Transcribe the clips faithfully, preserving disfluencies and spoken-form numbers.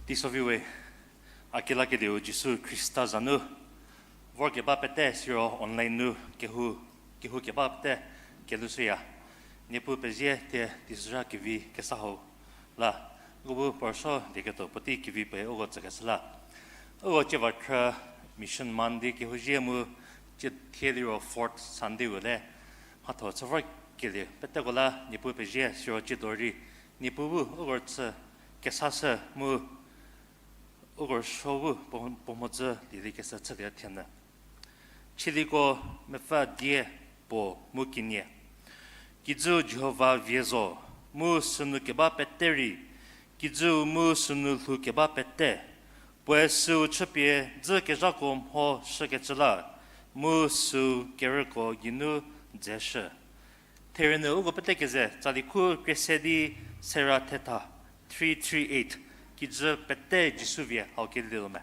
Teisovi we, a kelakelieu Jisu Khrista za nu, vorkeba pete siro online nu kehou, kehou keba pete kelhoushüya. Niepuu pezie thie teisozha kevi kesa hau la, uko bu puo rüsuo lieketuo puotei kevi pie uko tsükeshü la. Uko cie va khrü Mission Monday kehouzie mu cie thie liro fourth Sunday-u le, mhatho chü vorkelie peteko la Niepuu pezie siro tsiedo rei, Niepuu bu uko rüchü kesashü mu uko rüsuo bu puo, puo mhodzü lielie kesa chülie thienyü. Chieliko mepfü die puo mu kenie. Kijüu Jihova vie zo, mu sünu keba pete rei, kijüu mu sünu lhou keba pete, puoe süu chüpie dzü kezhako mho shükecü la, mu süu kerüko geinu dzeshü. Therie nu uko pete keze, tsali khu krie se di sera thetha, three three eight, kijü pete Jisu vie hau kelieu me.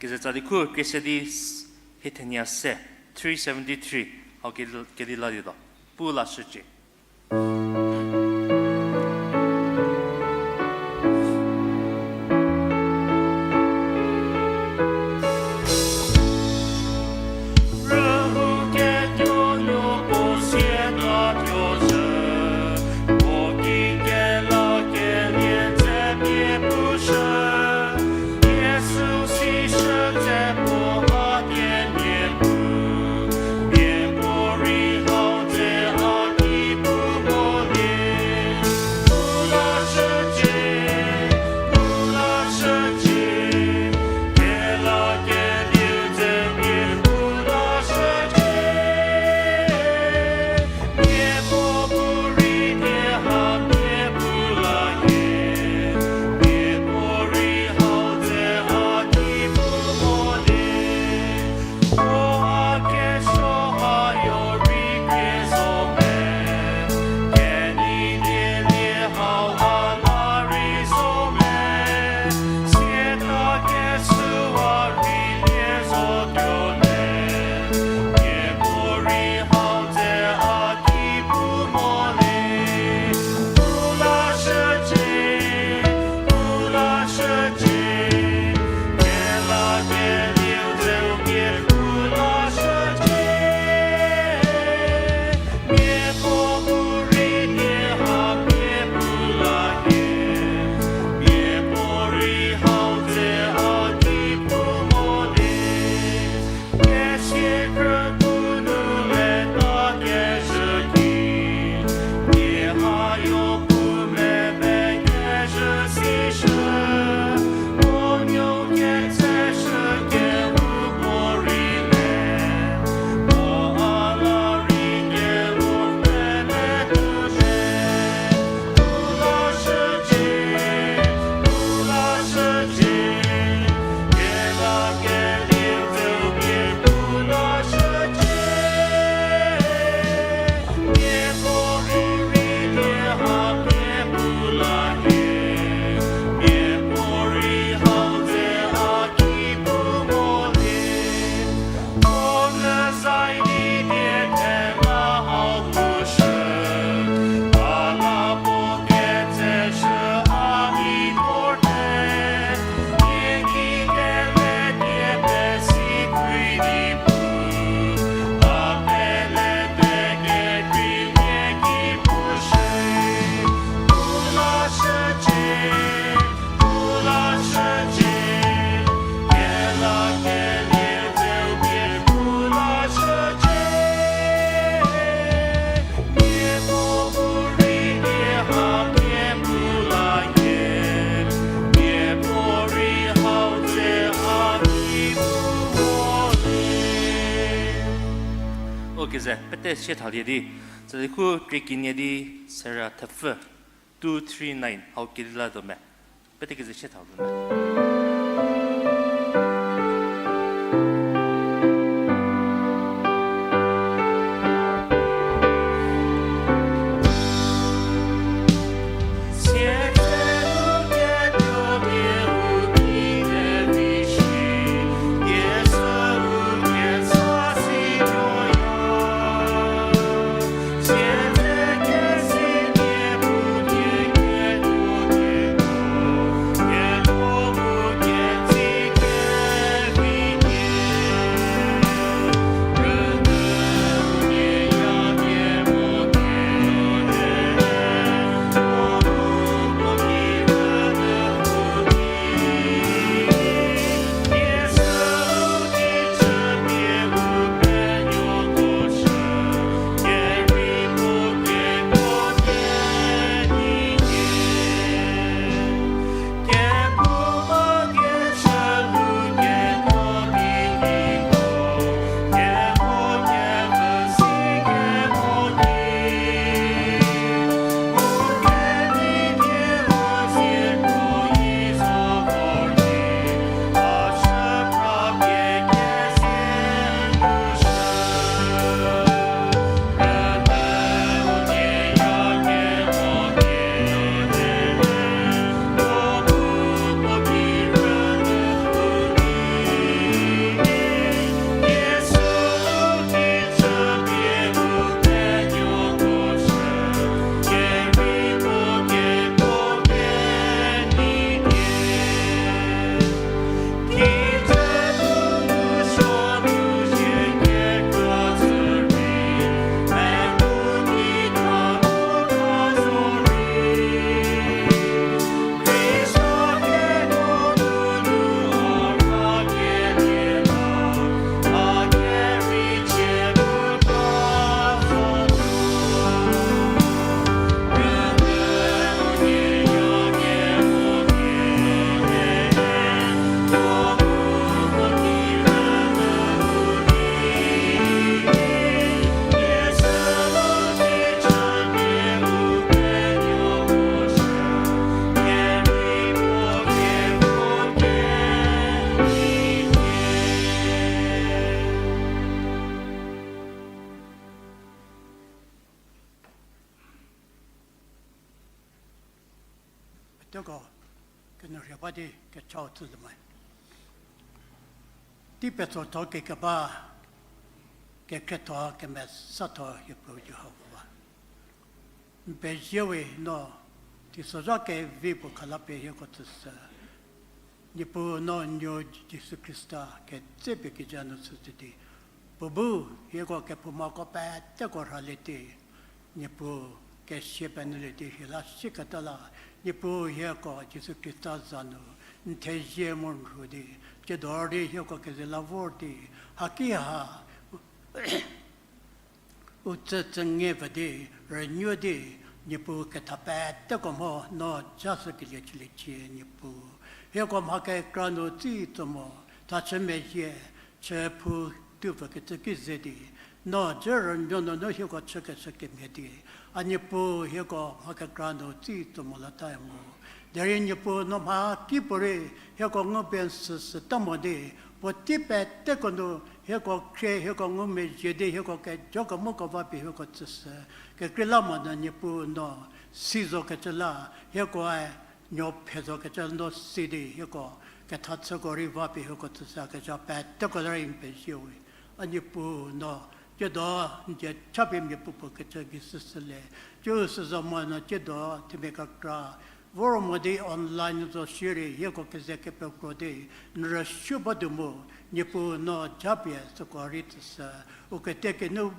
Keze tsali khu krie se di hethenia se, three seventy-three, hau keli, keli la di do. Pu la shücie. Te sie thalie di, tsali khu krie kenie di, sera thepfü, two three nine, hau keli la do me. Pete keze sie tha me. Peteko kenu rhie ba di kechau tsülie me. Tei petsotho kekeba, kekhrietho kemesatho hiepuu Jihova. N pezie we no, teisozha kevi puo khalapie hieko tsüshü. Niepuu no n nuo Jisu Khrista ketsepie kija nu chüshü di, puo bu hieko kephoumako peteko rhalie di, Niepuu kesia penuolie di rheila sieketa la, Niepuu hieko Jisu Khrista za nu n thezie mu n rhu di, tsiedo rei hieko keze la vor di, haki ha u tsü tsünge pfü di, rünuo di, Niepuu ketha peteko mho no jashükelie chüliecie Niepuu. Hieko mha kekra nu tsitso mo, thachü mezhie, chü phu tupfü kecü ki ze di, no jü rünuo nunu hieko chükeshü kemhie di, a Niepuu hieko mha kekra nu tsitso mo la ta mo. Derei Niepuu no mha kipuorei hieko ngu pie n süsü ta mo di, puotei peteko nu hieko khrie hieko ngumezhie di hieko kejo kemoko va pie hieko tsüshü. Kekreilamonyü Niepuu no si zokecü la, hieko-e nuo phe zokecü no si di hieko ketha chüko rei va pie hieko tsüshükezha peteko la rei n pezie we. A Niepuu no tsiedo n die chapie mia puopuo kecü gei süsü le. Tsiu süzo monyü tsiedo themia kekra vor mo di online zo shierei hieko keze kepekro di n rüsuo ba du mu, Niepuu no japie süko rei tsüshü. U kete kenu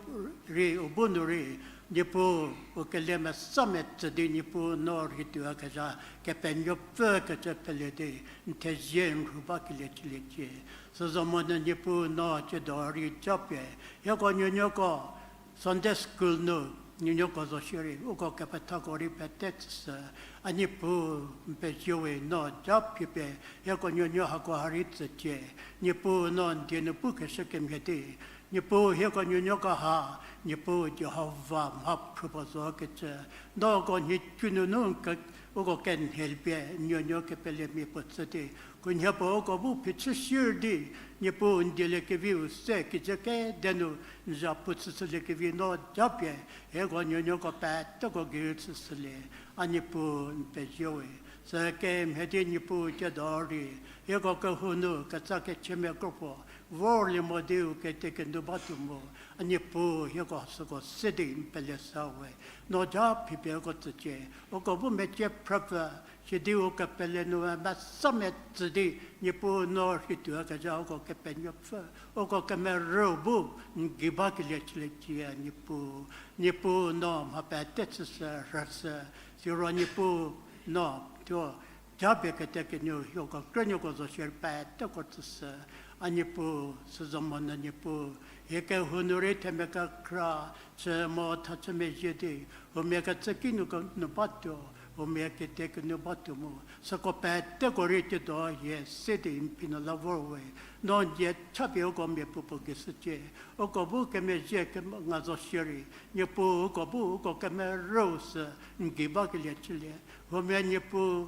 rei u bu nu rei, Niepuu u kele mesa metsü di Niepuu no rhei tuoyakezha Kepenuopfü kecü pele di n thezie n rhu bakelie chüliecie. Süzo monyü Niepuu no tsiedo rei japie hieko nuonuoko Sunday school nu nuonuoko zo shierei uko kepethako rei pete tsüshü. A Niepuu n pezie we no japhipie hieko nuonuo hako ha rei tsücie. Niepuu no n die nu pukeshü kemhie di Niepuu hieko nuonuoko ha, Niepuu Jihova mha phrü puo zo kecü, no uko nhicu nunu ke-, uko kenhie pie nuonuo kepelemia puo tsü di, khunhie puo uko bu phichü shir di, Niepuu n dieliekeviu se kijü kede nu n zhapu chüshüliekevi no japie, hieko nuonuoko peteko gei chüshülie, a Niepuu n pezie we. Sükemhie di Niepuu tsiedo rei, hieko kehou nu ketsa kechümia kropuo vorlie mo di u kete kenu batuo mu, a Niepuu hieko süko se di n pele sa we. No ja phipie uko tsücie, uko bu mecie phrüpfü, sidi u kepele nu mesa metsü di, Niepuu no rhituokezha uko kepenuopfü, uko kemerüu bu n gei bakelie chüliecie, a Niepuu. Niepuu no mha pete chüshü rhüshü, siro Niepuu no thuo japie kete kenu hieko krünuoko zo shierei peteko tsüshü, a Niepuu, süzo monyü Niepuu, hie kehou nu rei themia kekra chü mo thachü mezhie di, huomia kecü kinu kenu batuo, huomia kete kenu batuo mu, süko peteko rei tsiedo hie se di n phi nu la vor we. No n die chapie uko mia puopuo gei shücie, uko bu kemezhie ke-, nga zo shierei, Niepuu uko bu uko kemerüu sü n gei bakelie chülie, huomia Niepuu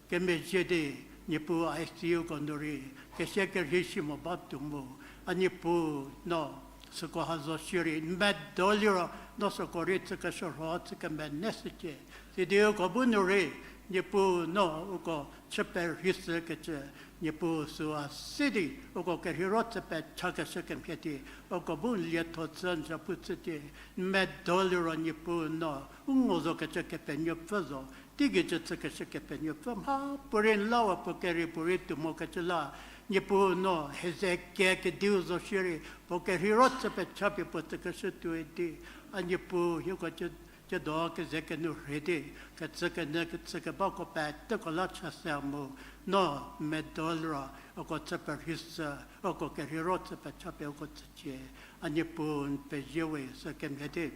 kemezhie di, Niepuu I C U ko nu rei kesia kerhei shi mo batuo mu, a Niepuu no süko ha zo shierei n medo liro, no süko rei chükeshürho chü kemene shücie. Sidi uko bu nu rei, Niepuu no uko chü perhei shükecü, Niepuu süu se di uko kerheiro chü pechakeshü kemhie di, uko bu n lietho chü n zhapu chücie. N medo liro Niepuu no u ngo zokecü kepenuopfü zo, teigei cü chükeshü kepenuopfü mhapuorei n la wa puo kerieu puorei tuo mokecü la, Niepuu no Hezekia kediu zo shierei, puo kerheiro chü pechapie puo tsükeshü tuoi di, a Niepuu hieko tsiedo keze kenu rhei di, kecü kenyü kechü kebako peteko la chashü mu, no medo liro uko chü perhei shü, uko kerheiro chü pechapie uko tsücie, a Niepuu n pezie we. Sükemhie di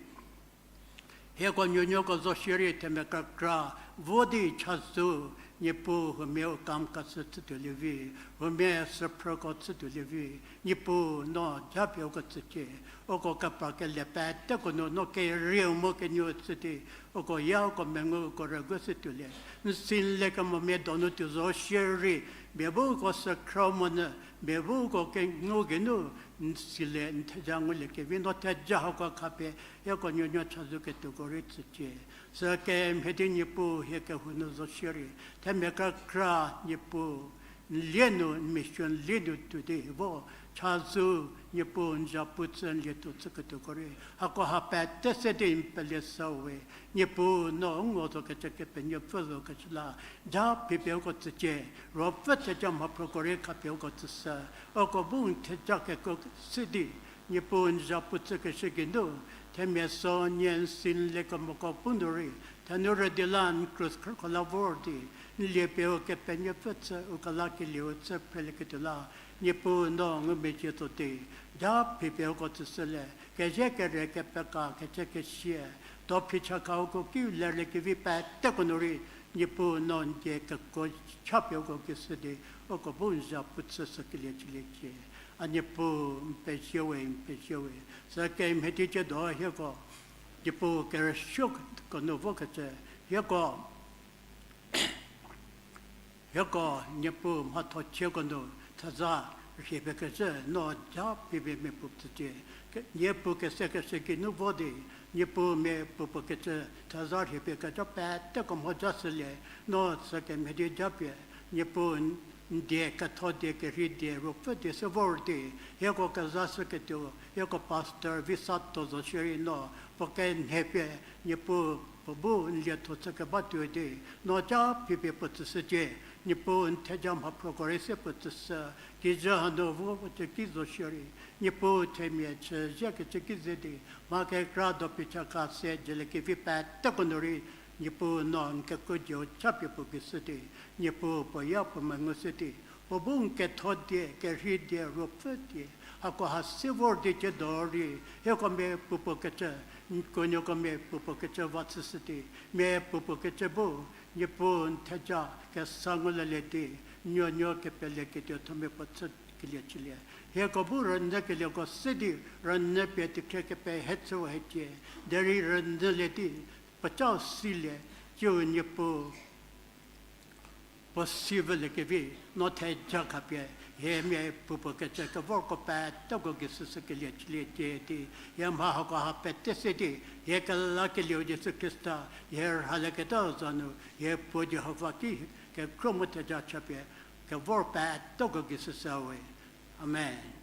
hieko nuonuoko zo shierei themia kekra vo di chazou, Niepuu huomia u kam kashü chütuolie vi, huomia süphrüko chütuolie vi, Niepuu no japie uko tsücie, uko kepra kele peteko nu no kerieu mu kenieu chü di, uko ya uko mengu uko rügu shütuolie. N si n le kemomia donu tuo zo shierei, mia bu uko sükhrü monyü, mia bu uko kengu geinu, n si le n theja nguliekevi no theja hako khapie, hieko nuonuo chazou ketuoko rei tsücie. Sükemhie di Niepuu hie kehou nu zo shierei, themia kekra Niepuu n lie nu, n mission lie nu tuo di vo, chazou Niepuu n zhapu chü n lietuo chüketuoko rei, hako ha pete se di n pele sa we. Niepuu no u ngo zokecü kepenuopfü zokecü la, ja phipie uko tsücie, ruopfü theja mhaphrüko rei khapie uko tsüshü, uko bu n theja kekuo se di, Niepuu n zhapu chükeshü geinu, themia so nie n si n le kemoko bu nu rei, thenu rüdi la n krus khrüko la vor di, n lie pie u kepenuopfü chü u kelakelieu chü phrelieketuo la, Niepuu no ngumezhie tso di, ja phipie uko tsüshülie, kezhie kere kepeka kecü kesie, do phichakha uko kiu lerliekevi peteko nu rei, Niepuu no n die kekuo chapie uko gei shü di, uko bu n zhapu chü sükelie chüliecie. A Niepuu n pezie we, n pezie we. Sükemhie di tsiedo hieko, Niepuu kerüsuoko nu vokecü, hieko hieko Niepuu mhatho chieko nu theza rhie pie kecü no ja phipie mia puo tsücie. Ke-, Niepuu kesekeshü geinu vo di, Niepuu mia puopuo kecü theza rhie pie kecü peteko mhodzü shülie, no sükemhie di japie, Niepuu n die ketho die kerhei die ruopfü die se vor di, hieko kezashüketuo, hieko pastor Visato zo shierei no, puo kenhie pie, Niepuu puo bu n lietho chü kebatuo di, no ja phipie puo tsüshücie, Niepuu n theja mhaphrüko rei se puo tsüshü, kijü hanu vo puo cü ki zo shierei, Niepuu themia chüzhie kecü ki ze di, mha kekra do phichakha se dieliekevi peteko nu rei, Niepuu no n kekuo dieu chapie puo gei shü di, Niepuu puo ya puo mengu shü di, puo bu n ketho die, kerhei die, ruopfü die, hako ha se vor di tsiedo rei, hieko mia puopuo kecü, n kuonuoko mia puopuo kecü va chüshü di, mia puopuo kecü bu, Niepuu n theja kesa ngulie di, nuonuo kepele ketuo thomia puo chü kelie chülie. Hieko bu rünyükelieko se di rünyü pie tekhrie kepe hie chüwa hiecie. Derei rünyülie di puocau silie, tsiu Niepuu puo si vüliekevi, no theja khapie, hie mia puopuo kecü kevorko peteko gei süsü kelie chülie tie di, hie mha hako ha pete se di, hie kelakelieu Jisu Khrista, hie rhalieketau za nu, hie puo Jihova ki kekhro mu theja chapie, kevor peteko gei süsü we. Amen.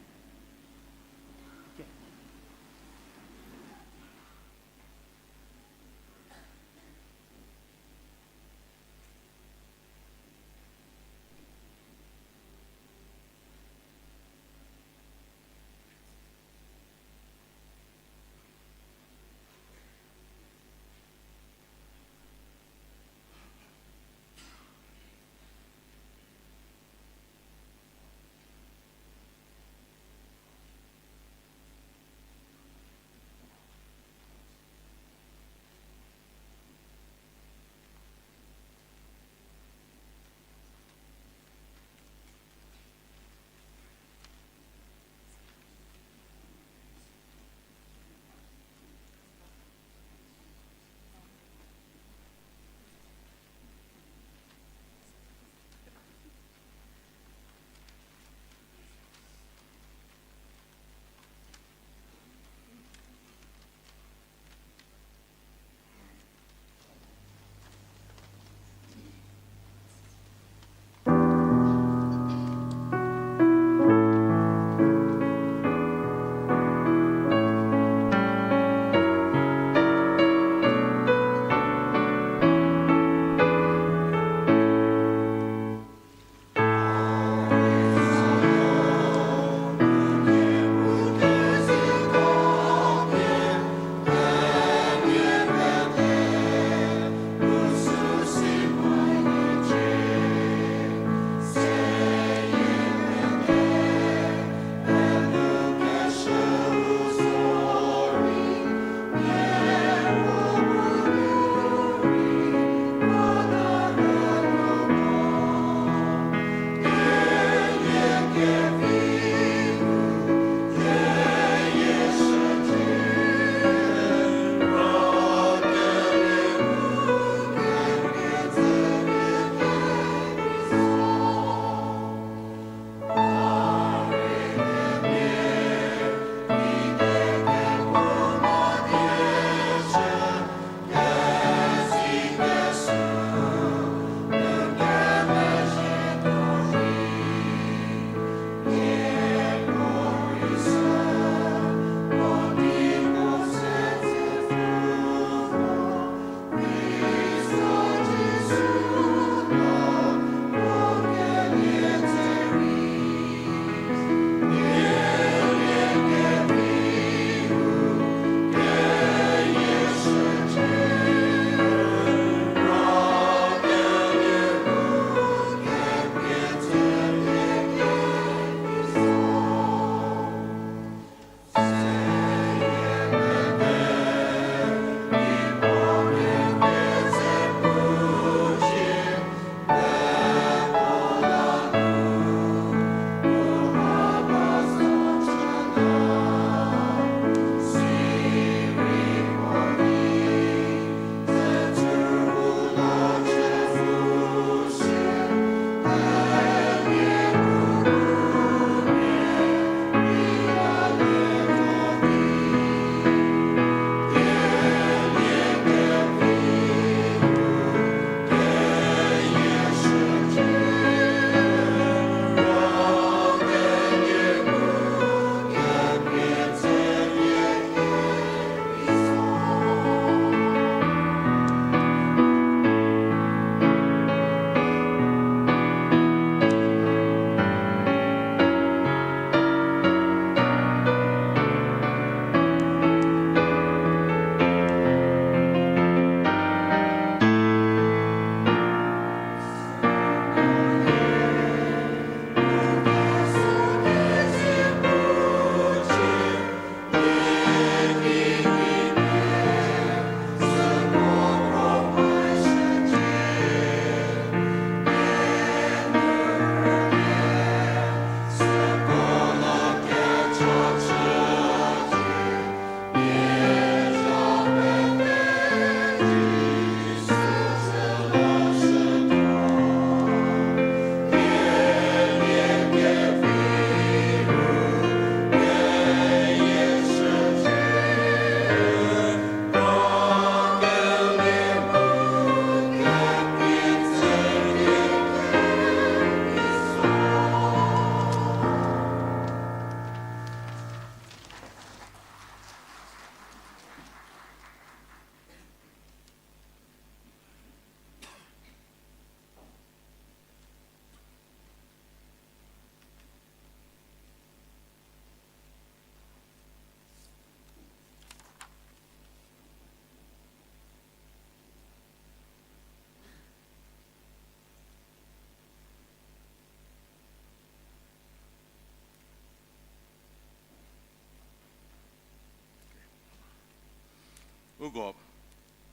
Uko,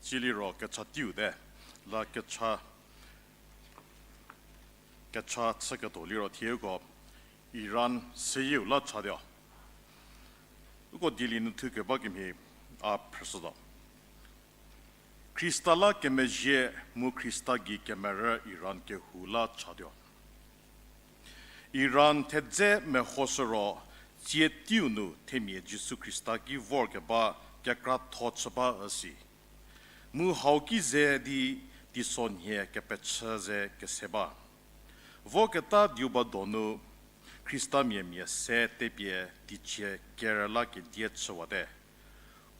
tsie liro kecha teiu te, la kecha, kecha chüketuo liro thie uko Iran seyieu la chatuo. Uko Delhi nu thukeba kemhie a phrüshütuo. Khrista la kemezhie mu Khrista gei kemerü Iran kehou la chatuo. Iran thedze mehoshü ro tsie teiu nu themia Jisu Khrista ki vorkeba kekratho chü ba üsi. Mu hau ki ze di teisonhie kepechü ze kese ba. Voketa diuba donu Khristamia mia se tepie teicie kerü la kedie chüwate.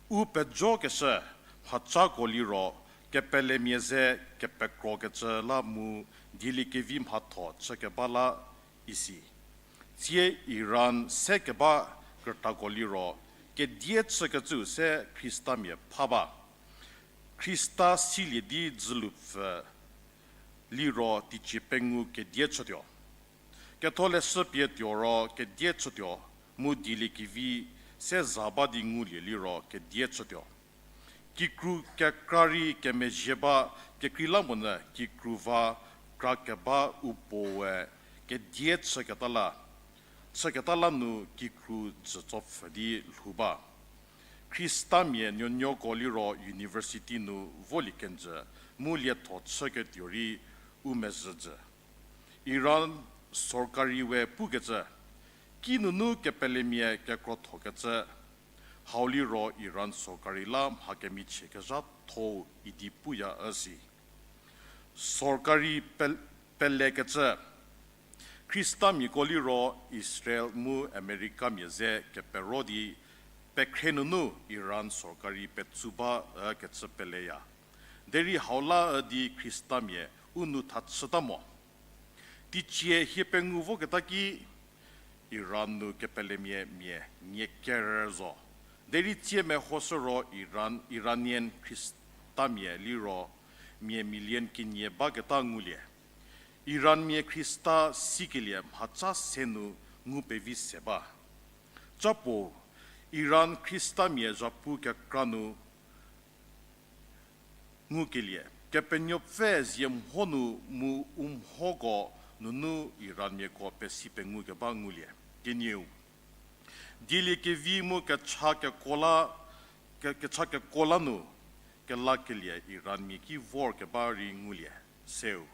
U pejokeshü mhacako liro kepelemia ze kepekrokecü la mu dieliekevi mhatho chükeba la isi. Tsie Iran se keba krütako liro kedie chükecüu se Khristamia pha ba. Khrista silie di dzülu pfü liro teicie pengou kedie chütuo. Ketholeshü pie tuo ro kedie chütuo, mu dieliekevi se za ba di ngulie liro kedie chütuo. Kikru kekra rei kemezhie ba, kekreilamonyü kikru va kra keba u puoe kedie chüketa la, chüketa la nu kikru jütsopfü di lhou ba. Khristamia nuonuoko liro university nu volie kenjü mu lietho chüketuo rei u mezhü jü. Iran sorkari we pukecü, kinunu kepelemia kekrothokecü, hau liro Iran sorkari la mha kemichie kezhatho idi puya üsi. Sorkari pel-, pelekecü, Khristamiako liro Israel mu Americamia ze kepero di pekhre nunu Iran sorkari petsu ba ükecü peleya. Derei hau la üdi Khristamia u nou tha chüta mo. Teicie hie pengou voketa ki, Iran nu kepelemia mia nie kerü zo. Derei tsie mehoshü ro Iran, Iranian Khristamia liro mia million kenie baketa ngulie. Iranmia Khrista sikelie mhaca se nu ngu pevi se ba. Capuo, Iran Khristamia zhapu kekra nu ngukelie, Kepenuopfü zie mho nu mu u mhoko nunu Iranmiako pesi pengou keba ngulie. Kenieu, dieliekevi mu kecha keko la, ke-, kecha keko la nu kelakelie Iranmia ki vor keba rei ngulie. Seu,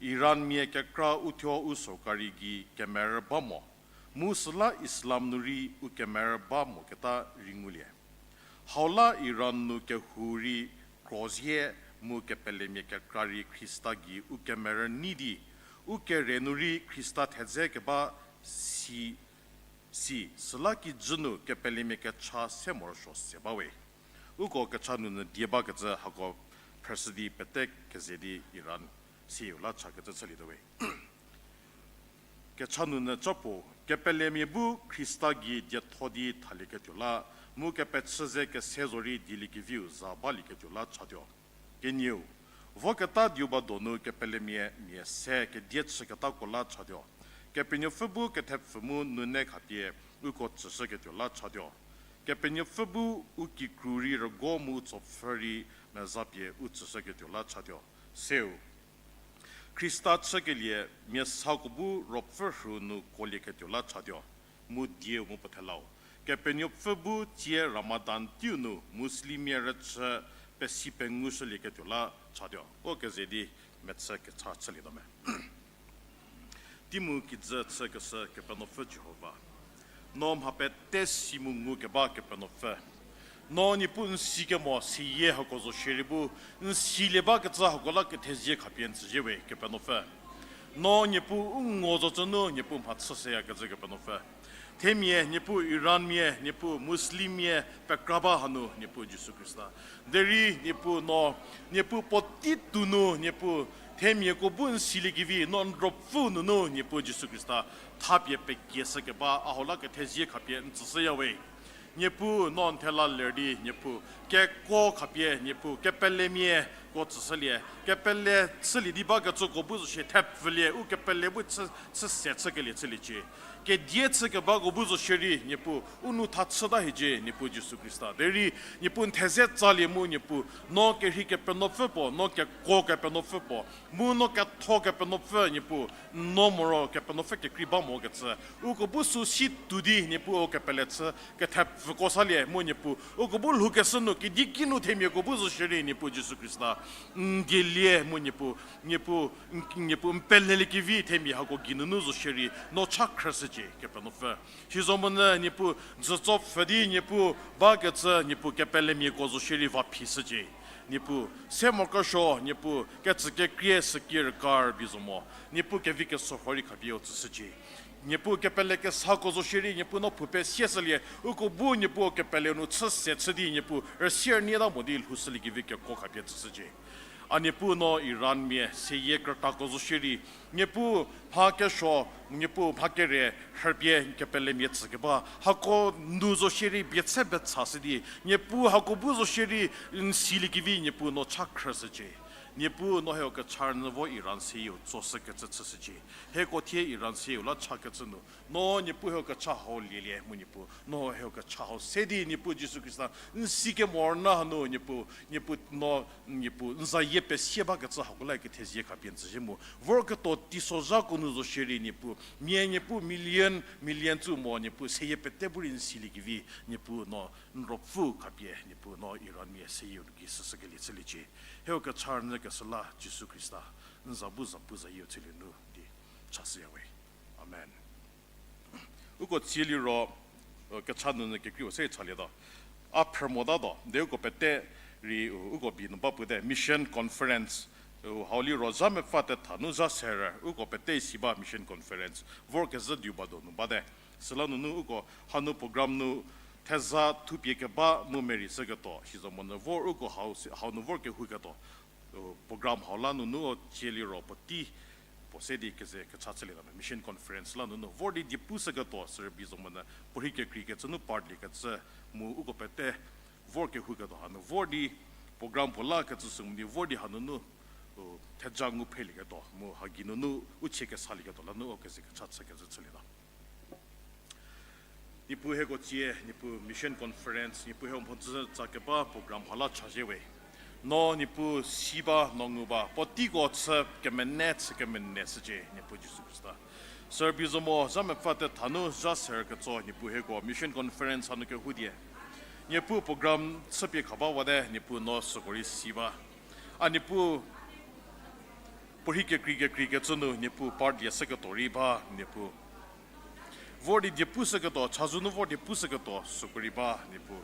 Iranmia kekra uthuo u sorkari gei kemerü ba mo, mu süla Islam nu rei u kemerü ba moketa rei ngulie. Hau la Iran nu kehou rei krozie mu kepelemia kekra rei Khrista gei u kemerü nei di, u kere nu rei Khrista thedze keba si, si, süla kijü nu kepelemia kecha se morosuo se bawe. Uko kecha nunu die bakecü hako phrüshü di pete keze di Iran siu la chakecü chülietuo we. Kecha nunu capuo, kepelemia bu Khrista gei dietho di thalieketuo la, mu kepechü ze kese zorei dieliekeviu za balieketuo la chatuo. Kenieu, voketa diuba donu kepelemia mia se kedie chüketako la chatuo. Kepenuopfü bu kethepfü mu nune khapie uko tsüshüketuo la chatuo. Kepenuopfü bu u kikru rei rügo mu u tsopfü rei meza pie u tsüshüketuo la chatuo. Seu, Khrista chükelie mia sako bu ruopfü rhu nu kuolieketuo la chatuo. Mu dieu mu puo thelau, Kepenuopfü bu tsie Ramadan teiu nu Muslimmia rüchü pesi pengushülieketuo la chatuo. Uko keze di mechü kecha chülietuo me. Teimu kijü chükeshü Kepenuopfü Jihova, no mha pete si mu ngukeba Kepenuopfü. No Niepuu n sikemo seyie hako zo shierei bu, n silie bakecü hako la kethezie khapie n tsüzhie we Kepenuopfü. No Niepuu u ngo zocü nu Niepuu mhachü seyakecü Kepenuopfü. Themia Niepuu Iranmia, Niepuu Muslimmia pekra ba hanu Niepuu Jisu Khrista. Derei Niepuu no, Niepuu puotei tuo nu Niepuu themiako bu n siliekevi no n ruopfü nunu Niepuu Jisu Khrista thapie pekieshükeba a hau la kethezie khapie n tsüshüya we. Niepuu no n thela ler di Niepuu kekuo khapie Niepuu kepelemia ko tsüshülie, kepele chülie di bakecüko bu zo shie thepfülie, u kepele bu chü, chü se chükelie chüliecie. Kedie chükebako bu zo shierei, Niepuu, u nou tha chüta hiecie, Niepuu Jisu Khrista. Derei, Niepuu n theze tsalie mu, Niepuu, no kerhei Kepenuopfü puo, no kekuo Kepenuopfü puo, mu no ketho Kepenuopfü, Niepuu, n no moro Kepenuopfü kekrei ba mokecü. Uko bu sü si tuo di, Niepuu, u kepele chü, kethepfüko salie mu, Niepuu, uko bu lhoukeshü nu, kedi kinu themiako bu zo shierei, Niepuu Jisu Khrista, n dielie mu, Niepuu, Niepuu, n, Niepuu, n pelelie kevi themia hako geinunu zo shierei, no cha khrüshücie, Kepenuopfü. Sizomonyü, Niepuu, dzütso pfhü di, Niepuu, bakecü, Niepuu, kepelemiako zo shierei va phishücie. Niepuu, se morokesuo, Niepuu, kecükekrie süki rüka rübei zo mo. Niepuu, kevi kesuo rei khapie u tsüshücie. Niepuu, kepele kesako zo shierei, Niepuu, no phou pesieshülie, uko bu, Niepuu, kepele nu chü se chü di, Niepuu, rüsie rünieta mo di lhoushülie kevi kekuo khapie tsüshücie. A Niepuu, no Iranmia seyie krütako zo shierei, Niepuu, mha kesuo, Niepuu, mha kere, rhüpie kepelemia tsükeba hako nu zo shierei bie tse betsa shü di, Niepuu, hako bu zo shierei n silie kevi, Niepuu, no cha khrüshücie. Niepuu, no hieko kecha rünyü vo Iran seyieu tsoshükecü chüshücie. Hieko thie Iran seyieu la chakecü nu, no, Niepuu, hieko kecha hau lielie mu, Niepuu, no hieko kecha hau se di, Niepuu Jisu Khrista, n sikemorüna hanu, Niepuu, Niepuu, no, Niepuu, n zayie pesie bakecü hako la kethezie khapie n tsüzhie mu, vorketuo teisozhako nu zo shierei, Niepuu, mia, Niepuu, million million tsü mo, Niepuu, seyie pete bu rei n silie kevi, Niepuu, no n ruopfü khapie, Niepuu, no Iranmia seyieu nu ki süshükelie chüliecie. Hieko kecha rünyükeshü la Jisu Khrista, n za bu zapu zayieu chülie nu di chashüyawe. Amen. Uko tsie liro, kecha nunu kekreiu se chalietuo. A phrü motatuo, de uko pete rei, uko bi nu ba pute, mission conference, hau liro zha mepfü tetha nu zha serü, uko pete si ba mission conference, vorkezhü diu ba donu bate. Süla nunu uko hanu program nu theza thupie keba mu merei shüketuo, sizomonyü vor uko hau, hau nu vor kehouketuo, program hau la nunu tsie liro puotei puo se di keze kecha chülietuo me. Mission conference la nunu vor di diepu shüketuo, sürübei zomonyü puorhi kekreikecü nu part liekecü mu uko pete vor kehouketuo hanu vor di program puo la kecü sü mo di vor di hanunu theja ngu phrelieketuo mu hagei nunu u chie kesalieketuo la nu u keze kecha chükecü chülietuo. Niepuu hieko tsie, Niepuu mission conference, Niepuu hieko mhodzü tsa keba program hau la chazhie we. No Niepuu si ba, no ngu ba, puoteiko chü kemene, chü kemene shücie, Niepuu Jisu Khrista. Sürübei zomo, zha mepfü tetha nu zha serü ketso, Niepuu hieko mission conference hanu kehou die. Niepuu program chüpie kha bawate, Niepuu no süko rei si ba. A Niepuu, puorhi kekrei kekreikecü nu, Niepuu part lie shüketuo rei ba, Niepuu. Vor di diepu shüketuo, chazou nu vor diepu shüketuo, süko rei ba, Niepuu.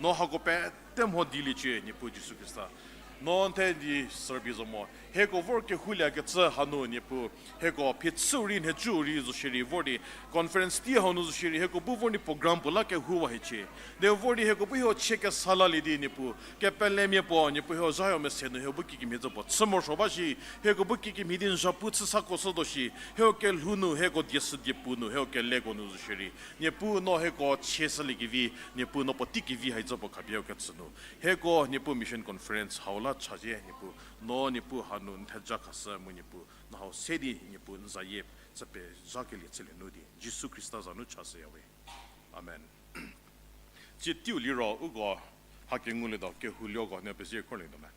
No hako pete mho diliecie, Niepuu Jisu Khrista. No n the di sürübei zomo. Hieko vor kehouliekecü hanu, Niepuu. Hieko phichüu rei, nhicuu rei, zo shierei vor di conference tei hau nu zo shierei, hieko bu vor di program puo la kehouwa hiecie. De vor di hieko bu hieko chie kesa lalie di, Niepuu. Kepelemia puo, Niepuu hieko zha hieko mese nu hieko bu kikemhie zo puo chü morosuo ba shi, hieko bu kikemhie di n zhapu chü sako shütuo shi, hieko kelhou nu, hieko die sü diepu nu, hieko keleko nu zo shierei. Niepuu no hieko chie shüliekevi, Niepuu no puotei kevi hai zo puo khapie hieko ketsü nu. Hieko Niepuu mission conference hau la chazhie, Niepuu no Niepuu hanu n theja khashü mu Niepuu no hau se di Niepuu n zayie chü pezhakelie chülie nu di. Jisu Khrista za nu chashüya we. Amen. Tsie teiu liro uko ha kengulietuo kehou lioko hanie pezie khorlietuo me.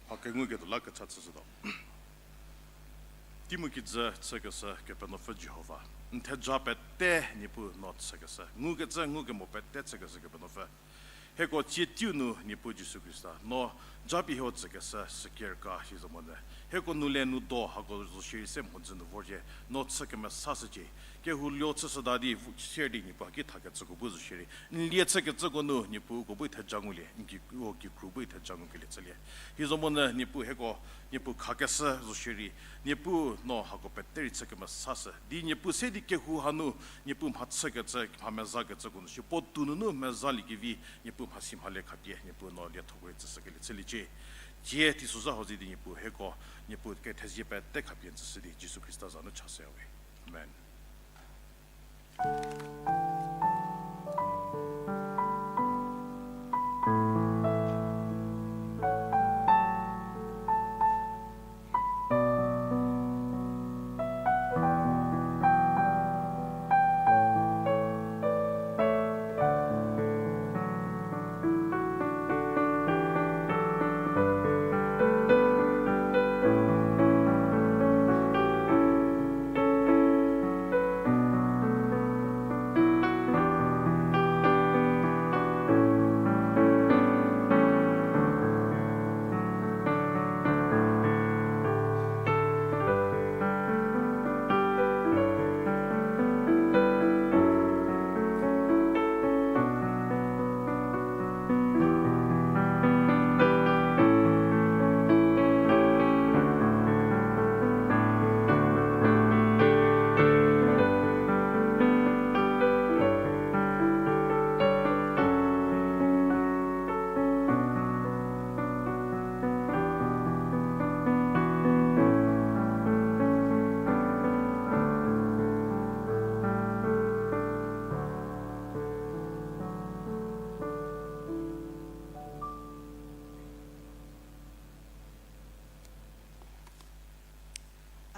Ha kenguketuo la kecha chüshütuo. Teimu kijü chükeshü Kepenuopfü Jihova, n theja pete Niepuu no chükeshü, ngukecü ngukemo pete chükeshü Kepenuopfü. Hieko tsie teiu nu Niepuu Jisu Khrista, no japie hieko tsükeshü sükerka hi zo monyü. Hieko nu le nu do hako zo shierei se mhodzü nu vorzhie, no chü kemesashücie. Kehou luo chüshüta di, sier di Niepuu haki thakecüko bu zo shierei. N lie chükecüko nu Niepuu uko bu theja ngulie, n ki, uko kikru bu theja ngukelie chülie. Hi zo monyü Niepuu hieko, Niepuu khakeshü zo shierei. Niepuu no hako pete rei chü kemesashü. Di Niepuu se di kehou hanu, Niepuu mha chükecü, mha mezakecüko nu shi puotou nunu mezalie kevi, Niepuu mhasi mhale khapie, Niepuu no liethoko rei tsüshükelie chüliecie. Tie teisozha ho ze di Niepuu hieko, Niepuu kethezie pete khapie n tsüshü di Jisu Khrista za nu chashüya we. Amen.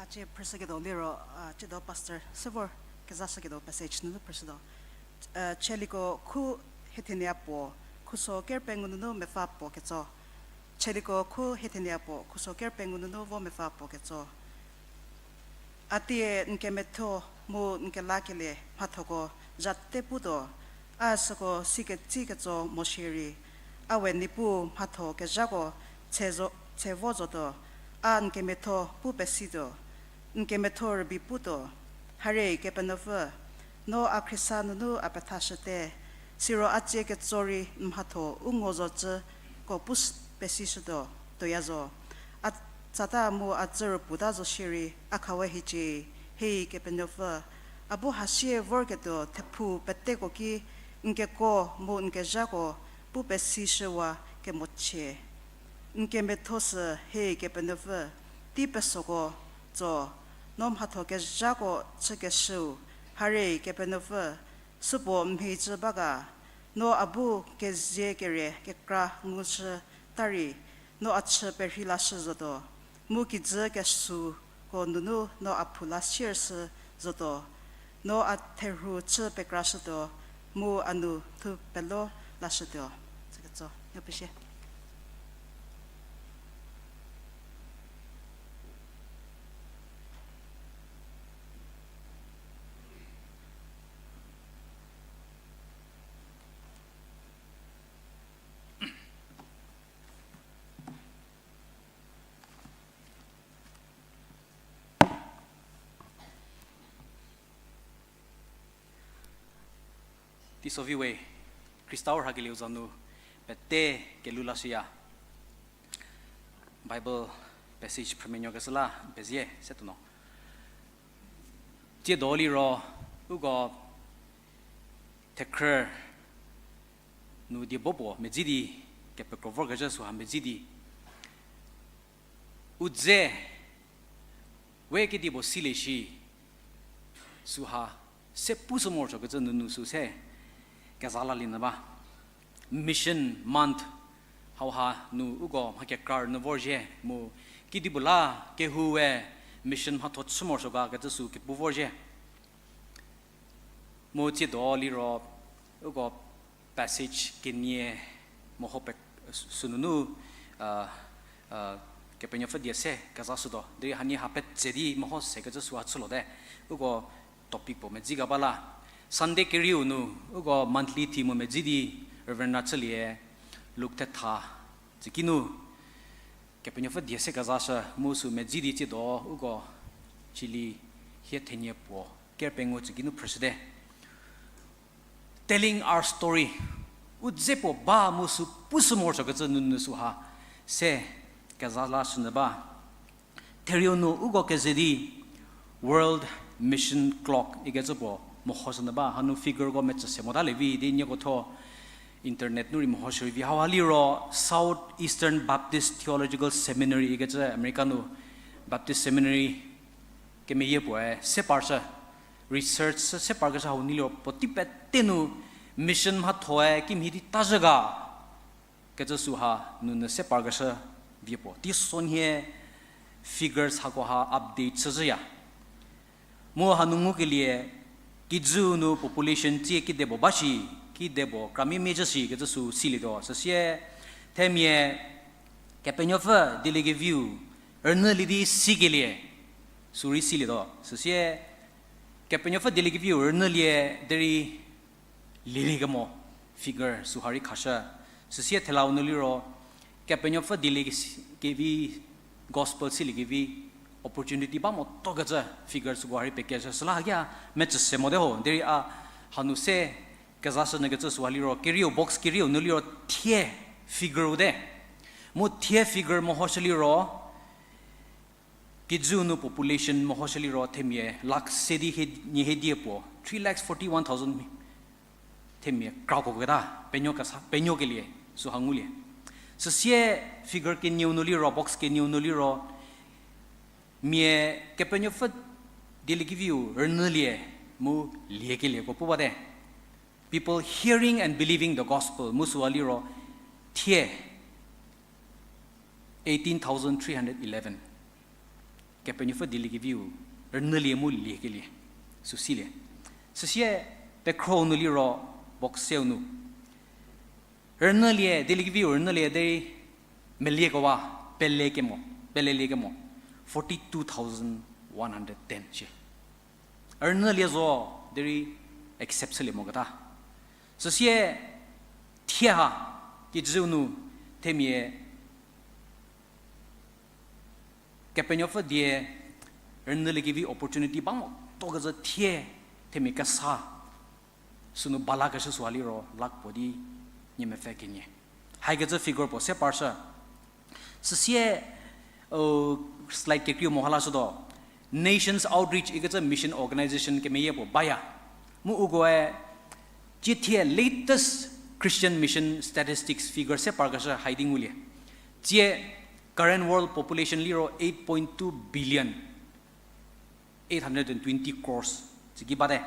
A cie phrüshüketuo liro, a, tsiedo pastor se vor kezashüketuo passage nunu phrüshütuo. A, Chieliko khu hiethenie puo, khuso ker pengou nunu mepfü puo ketso. Chieliko khu hiethenie puo, khuso ker pengou nunu vo mepfü puo ketso. A tie n kemethuo mu n kelakelie mhathoko zha te putuo, a süko siketsi ketso mo shierei, a we Niepuu mhatho kezhako tse zo-, tse vo zotuo, a n kemethuo pu pesituo, n kemethuo rübei putuo, harie Kepenuopfü, no a khriesa nunu a pethashüte, siro a tsie ketso rei n mhatho u ngo zocüko pu s-, pesishütuo, tuoya zo. A tsata mu a tsürü puta zo shierei a khawe hiecie, hei Kepenuopfü. A bu hasie vorketuo thephou peteko ki n keko mu n kezhako pu pesishüwa kemochie. N kemethuo sü hei Kepenuopfü, tei pesoko tso, no mhatho kezhako chükeshüu, harie Kepenuopfü, supuo mhicü ba ga, no a bu kezie kere kekra ngushü ta rei, no a chü perhei lashü zotuo, mu kijü kesuko nunu no a phou la siershü zotuo, no a therhu chü pekrashütuo, mu a nu thu pelo lashütuo. Tsüketso, nupishie. Teisovi we, Khrista-u rhakelieu za nu pete kelhou lashüya. Bible passage phrümenuokeshü la pezie se tuo no. Tsiedo liro, uko thekhrü nu diebo puo medzi di, kepekro vorkezhü süha medzi di, u dze we kedipuo silie shi, süha se pushü morosuokecü nunu sü se keza lalie nyü ba. Mission Month hauha nu uko mha kekra rünyü vorzhie mu kedipuo la kehou we mission mhatho chü morosuo ga kecü sü kepu vorzhie. Mu tsiedo liro uko passage kenie meho pe-, sünunu, a, a, Kepenuopfü die se kezashütuo. Derei hanie ha petse di meho sekecü süha chülote. Uko topic puo medzi ga ba la. Sunday kerieu nu uko monthly theme medzi di Reverend Rachülie, Luke thetha, tsükinu, Kepenuopfü die se kezashü mu sü medzi di tsiedo, uko chili hie thenie puo, ker pengou tsükinu phrüshüte. Telling our story. U dze puo ba mu sü pushü morosuokecü nunu süha se keza lashünyü ba. Therieu nu uko keze di World Mission Clock ikecü puo mehoshünyü ba, hanu figureko metsü se mota lievi di nieko thuo internet nu rei mehoshü rei vi. Hauha liro Southeastern Baptist Theological Seminary ikecü America nu Baptist Seminary kemeyie puoe se parshü, research se parkeshü hau nu liro puotei pete nu mission mhathoe kimhie di tazhü ga kecü süha nunu se parkeshü vie puo. Teisonhie figures hakoha update chüzhüya. Mu hanu ngukelie, kijüu nu population tsie kedipuo ba shi, kedipuo kramia mezhü shi kecü sü silietuo. Süsie themia Kepenuopfü dieliekeviu rünyülie di sikelie, sü rei silietuo. Süsie Kepenuopfü dieliekeviu rünyülie derei lieliekemo figure süha rei khashü. Süsie thelau nu liro Kepenuopfü dieliekevi gospel siliekevi opportunity ba motuokecü figure süko ha rei pekeshü. Süla hakia metsü se mote ho, derei a hanu se kezashünyükecü süha liro kerieu, box kerieu nu liro thie figure-u te. Mu thie figure mehoshü liro kijüu nu population mehoshü liro themia lakh se di hie, nie hiedie puo three lakhs forty one thousand themia krako keta, penuo kesa, penuokelie süha ngulie. Süsie figure kenieu nu liro, box kenieu nu liro mia Kepenuopfü dieliekeviu rünyülie mu liekelieko pu bate. People hearing and believing the gospel mu süha liro thie eighteen thousand three hundred eleven Kepenuopfü dieliekeviu rünyülie mu liekelie sü silie. Süsie pekhro nu liro, box seu nu, rünyülie, dieliekeviu rünyülie derei meliekewa, pelekemo, peleliekemo forty two thousand one hundred ten shie. Rünyülie zo derei accept chülie moketa. Süsie thie ha kijüu nu themia Kepenuopfü die rünyüliekevi opportunity ba motuokecü thie themia kesa sünu balakeshü süha liro lakh puo di nie mepfü kenie. Haikecü figure puo se parshü. Süsie, slide kekreiu meho lashütuo. Nations Outreach ikecü mission organization kemeyie puo baya. Mu ukoe, tsie thie latest Christian mission statistics figure se parkeshü hai di ngulie. Tsie current world population liro eight point two billion, eight hundred and twenty crores tsüki bate.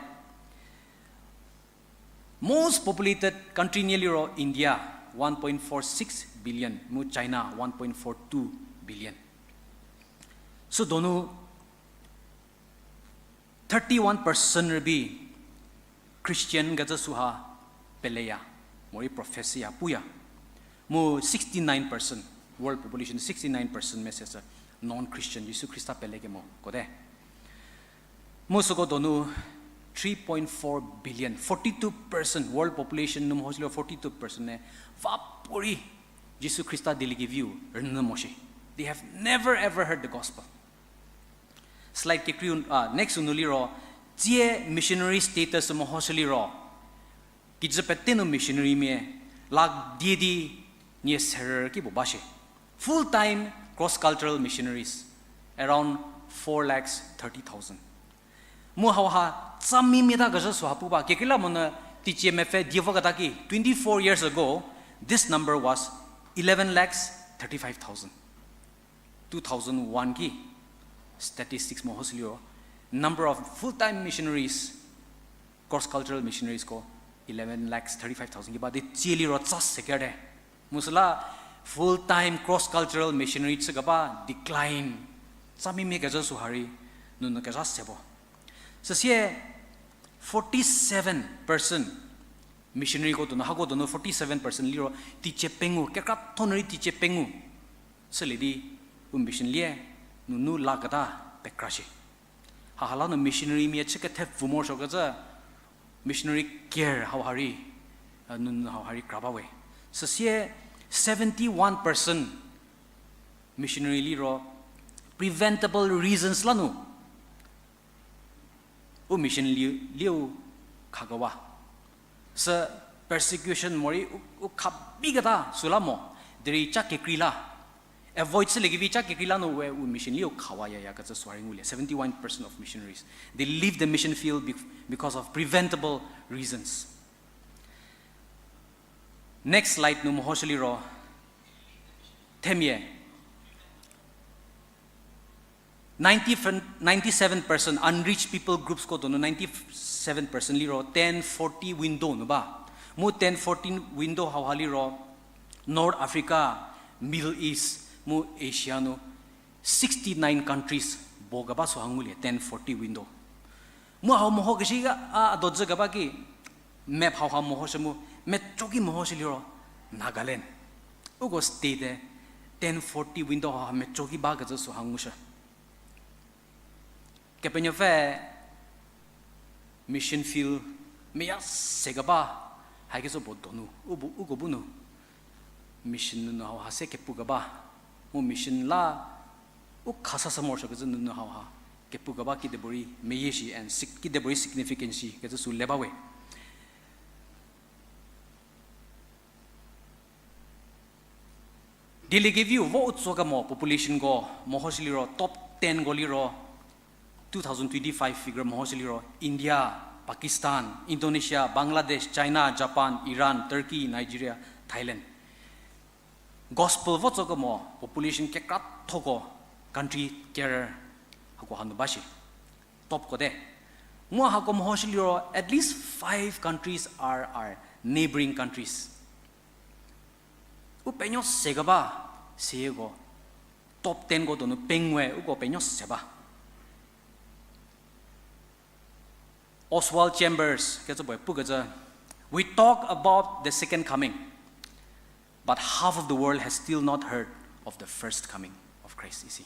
Most populated country nie liro India, one point four six billion, mu China, one point four two billion. Sü donu thirty one percent rübei Christian kecü süha peleya, morei profess ya puya. Mu sixty nine percent, world population sixty nine percent mese sü non-Christian, Jisu Khrista pelekemo kote. Mu süko donu three point four billion, forty two percent world population nu mehoshü liro forty two percent ne va puorei Jisu Khrista dieliekeviu rünyü mo shi. They have never ever heard the gospel. Slide kekreiu, next nu liro, tsie missionary status mehoshü liro kijü pete nu missionary mia lakh die di nie serü ki puo ba shie. Full time cross cultural missionaries, around four lakhs thirty thousand. Mu hauha tsa mimie ta kezhü süha pu ba, kekreilamonyü teicie mepfü die voketa ki, twenty four years ago, this number was eleven lakhs thirty five thousand. Two thousand one ki statistics mehoshü liro, number of full time missionaries, cross cultural missionaries ko eleven lakhs thirty five thousand ki ba di tsie liro tsa se kerte. Mu süla full time cross cultural missionary chükeba decline, tsa mimie kezhü süha rei nunu kezha se bo. Süsie forty seven percent missionaryko donu, hako donu forty seven percent liro teicie pengou, kekratho nu rei teicie pengou chülie di u mission lie, nunu laketa pekra shie. Haha la nu missionary mia chü kethepfü morosuokecü, missionary care hauha rei nunu hau ha rei kra ba we. Süsie seventy-one percent missionary liro preventable reasons la nu u mission li, liu khakewa. Sü persecution morei u, u kha biketa süla mo, derei cha kekrei la. Avoid chüliekevi cha kekrei la nu we u mission liu khawa yaya kecü süha rei ngulie. Seventy-one percent of missionaries, they leave the mission field be-, because of preventable reasons. Next slide nu mehoshü liro, themia, ninety, ninety-seven percent unreached people groups ko donu ninety-seven percent liro ten forty window nu ba. Mu ten forty window hauha liro North Africa, Middle East, mu Asia nu sixty-nine countries bo keba süha ngulie, ten forty window. Mu hau mehokeshi a, a dodzü keba ki map hauha mehoshü mu, meco ki mehoshü liro Nagaland. Uko state-e ten forty window hauha meco ki bakecü süha ngushü. Kepenuopfü mission field meya se keba, hakesü puo donu, u bu, uko bu nu mission nunu hauha se kepu keba, mu mission la u khasashü morosuokecü nunu hauha kepu keba kidipuorei meyie shi and sig-, kidipuorei significance shi kecü sü le ba we. Dieliekeviu vo u tso kemo populationko mehoshü liro top tenko liro two thousand twenty-five figure mehoshü liro India, Pakistan, Indonesia, Bangladesh, China, Japan, Iran, Turkey, Nigeria, Thailand. Gospel vo tso kemo population kekrathoko country ker hako hanu ba shi. Topko te. Mu hako mehoshü liro at least five countries are our neighboring countries. U penuo se keba, seyeko top tenko donu pengou-e uko penuo se ba. Oswald Chambers kecü puoe pukecü, "We talk about the second coming, but half of the world has still not heard of the first coming of Christ," isi.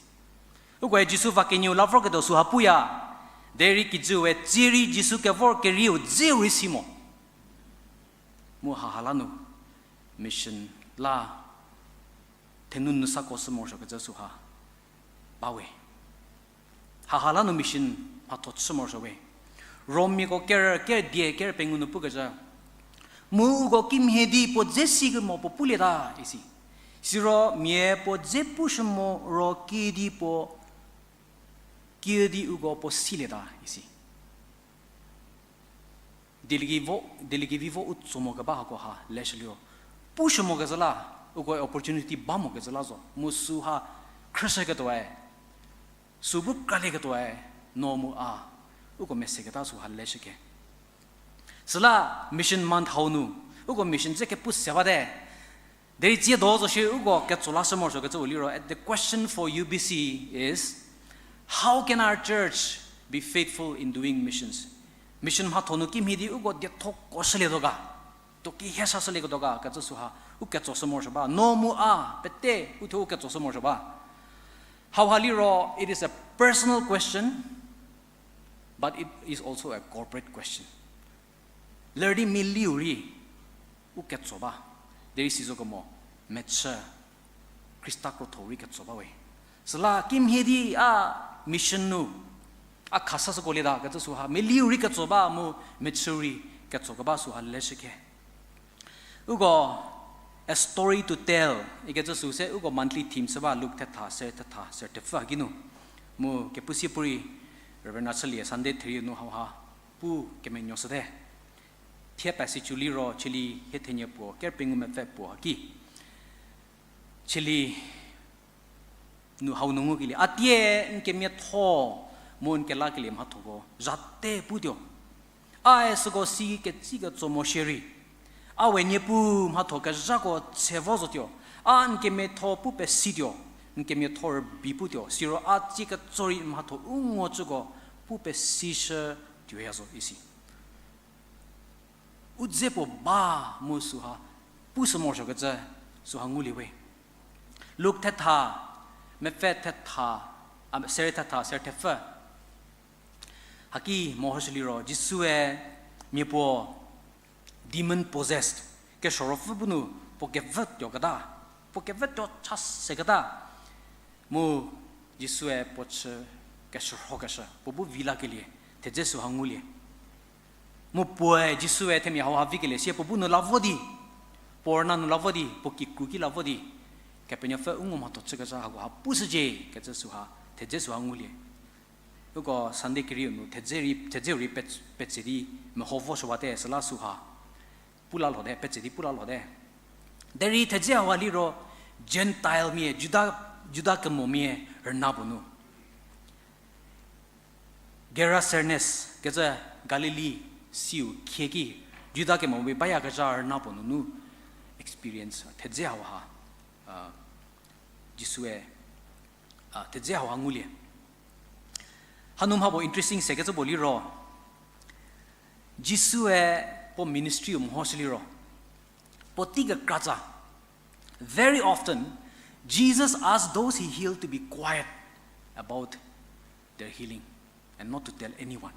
Ukoe Jisu va kenieu la vorketuo süha puya, derei kijüe tsie rei Jisu kevor kerieu dzeu rei si mo. Mu haha la nu mission la thenu nusako shü morosuokecü süha ba we. Haha la nu mission mhatho chü morosuo we. Rommiako ker, ker die ker pengou nu pukecü, mu uko kimhie di puo dze si kemo puo pulieta isi. Siro mia puo dze pushü moro kiüdi puo, kiüdi uko puo silieta isi. Dieliekevi vo, dieliekevi vo u tso mo keba hako ha leshü liro, pushü mokecü la, uko opportunity ba mokecü la zo mu süha khrüshüketuoe, sü bu kralieketuoe, no mu a uko meseketa süha leshü ke. Süla Mission Month hau nu uko mission dze kepu se bate. Derei tsiedo zo shi uko ketso lashü morosuokecü u liro, the question for U B C is, how can our church be faithful in doing missions? Mission mhatho nu kimhie di uko dietho ko shülietuo ga, tuo ki hie sa shülieketuo ga kecü süha u ketso shü morosuo ba, no mu a pete uthuo u ketso shü morosuo ba. Hauha liro, it is a personal question, but it is also a corporate question. Ler di meliu rei u ketso ba, derei sizo kemo mechü Khrista krotho rei ketso ba we. Süla kimhie di a mission nu a khasashüko lieta kecü süha meliu rei ketso ba mu mechü rei ketso keba süha leshü ke. Uko A Story to Tell ikecü sü se uko monthly theme shü ba, Luk thetha, ser thetha, ser thepfü haki nu. Mu kepu sie puorei Reverend Rachülie Sunday therieu nu hauha pu kemenuoshüte. Thie passage liro Cheli hie thenie puo, ker pengou mepfü puo haki. Cheli nu hau nu ngukelie, a tie n kemiatho mu n kelakelie mhathoko zhate putuo. A-e süko si ketsi ketso mo shierei, a we Niepuu mhatho kezhako tse vo zotuo. A n kemiatho pu pesituo, n kemiatho rübei putuo. Siro a tsie ketso rei n mhatho u ngocüko pu pesishü tuoya zo isi. U dze puo ba mu süha pushü morosuokecü süha ngulie we. Luk thetha, mepfü thetha, a, ser thetha, ser thepfü. Haki mehoshü liro, Jisue mia puo demon possessed Kesuo ruopfü bu nu puo kevütuo keta, puo kevütuo cha se keta. Mu Jisue puo chü kesuo rhokeshü, puo bu vi lakelie, thedze süha ngulie. Mu puoe Jisue themia hauha vikelie sie puo bu nu la vo di, puo rüna nu la vo di, puo kikru ki la vo di, Kepenuopfü u ngumhatho chükezha hakoha pushücie kecü süha, thedze süha ngulie. Uko Sunday kerieu nu thedze rei, thedzeu rei pe-, petse di meho vo shüwate süla süha pu la lhote, petse di pu la lhote. Derei thedze hauha liro Gentile mia, Juda, Juda kemomia rüna puo nu Gerasenes kecü Galili siu khie ki, Juda kemomia bayakezha rüna puo nunu experience thedze hauha, Jisue, thedze hauha ngulie. Hanu mha puo interesting sekecü puo liro, Jisue puo ministry-u mehoshü liro, puotei kekratsa, very often, Jesus asked those he healed to be quiet about their healing and not to tell anyone.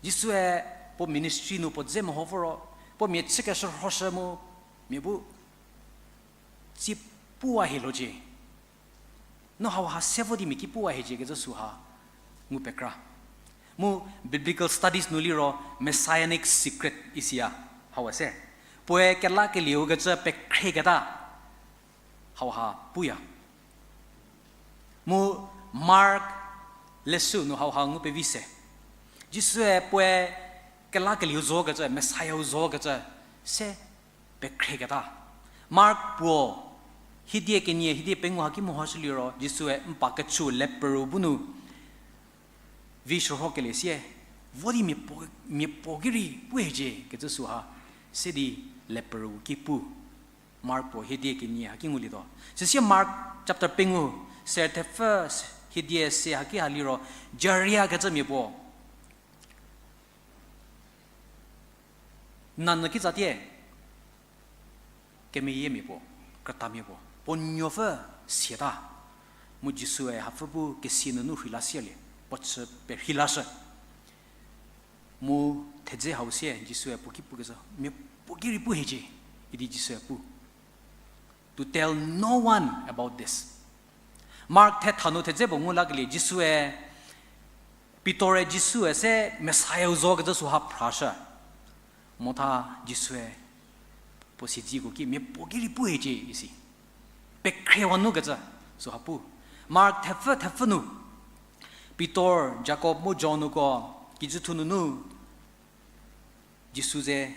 Jisue puo ministry nu puo dze meho voro, puo mia chükeshürhoshü mu, mia bu tsie puwa hie locie. No hauha se vo di mia ki puwa hiecie kecü süha ngu pekra. Mu biblical studies nu liro messianic secret isiya hauha se. Puoe kelakelieu kecü pekhrieketa hauha puya. Mu Mark leshü nu hauha ngu pevi se. Jisue puoe kelakelieu zo kecü, Messiah-u zo kecü, se pekhrieketa. Mark puo, hiedie kenie, hiedie pengou haki mehoshü liro, Jisue mpa kechü leper-u bu nu vi shürhokelie sie, vo di mia puo, mia puo ki rei pu hiecie kecü süha, se di leper-u ki pu. Mark puo hiedie kenie haki ngulietuo. Süsie Mark chapter pengou, ser thepfü, hiedie se haki ha liro, Jaria kecü mia puo nanyü kitsatie, kemeyiemia puo, krütamia puo, puo nuopfü siata. Mu Jisue hapfü bu kesia nunu rheilasielie, puo chü perheilashü. Mu thedze hau sie Jisue puo ki pukecü, mia puo ki rei pu hiecie, idi Jisue pu. To tell no one about this. Mark thetha nu thedze puo ngu lakelie Jisue, Pitor-e Jisue se Messiah-u zo kecü süha phrashü. Motha Jisue puo siedziko ki mia puo ki rei pu hiecie isi. Pekhriewa nu kecü süha pu. Mark thepfü thepfü nu, Pitor, Jakob mu John-uko kijüthou nunu Jisu ze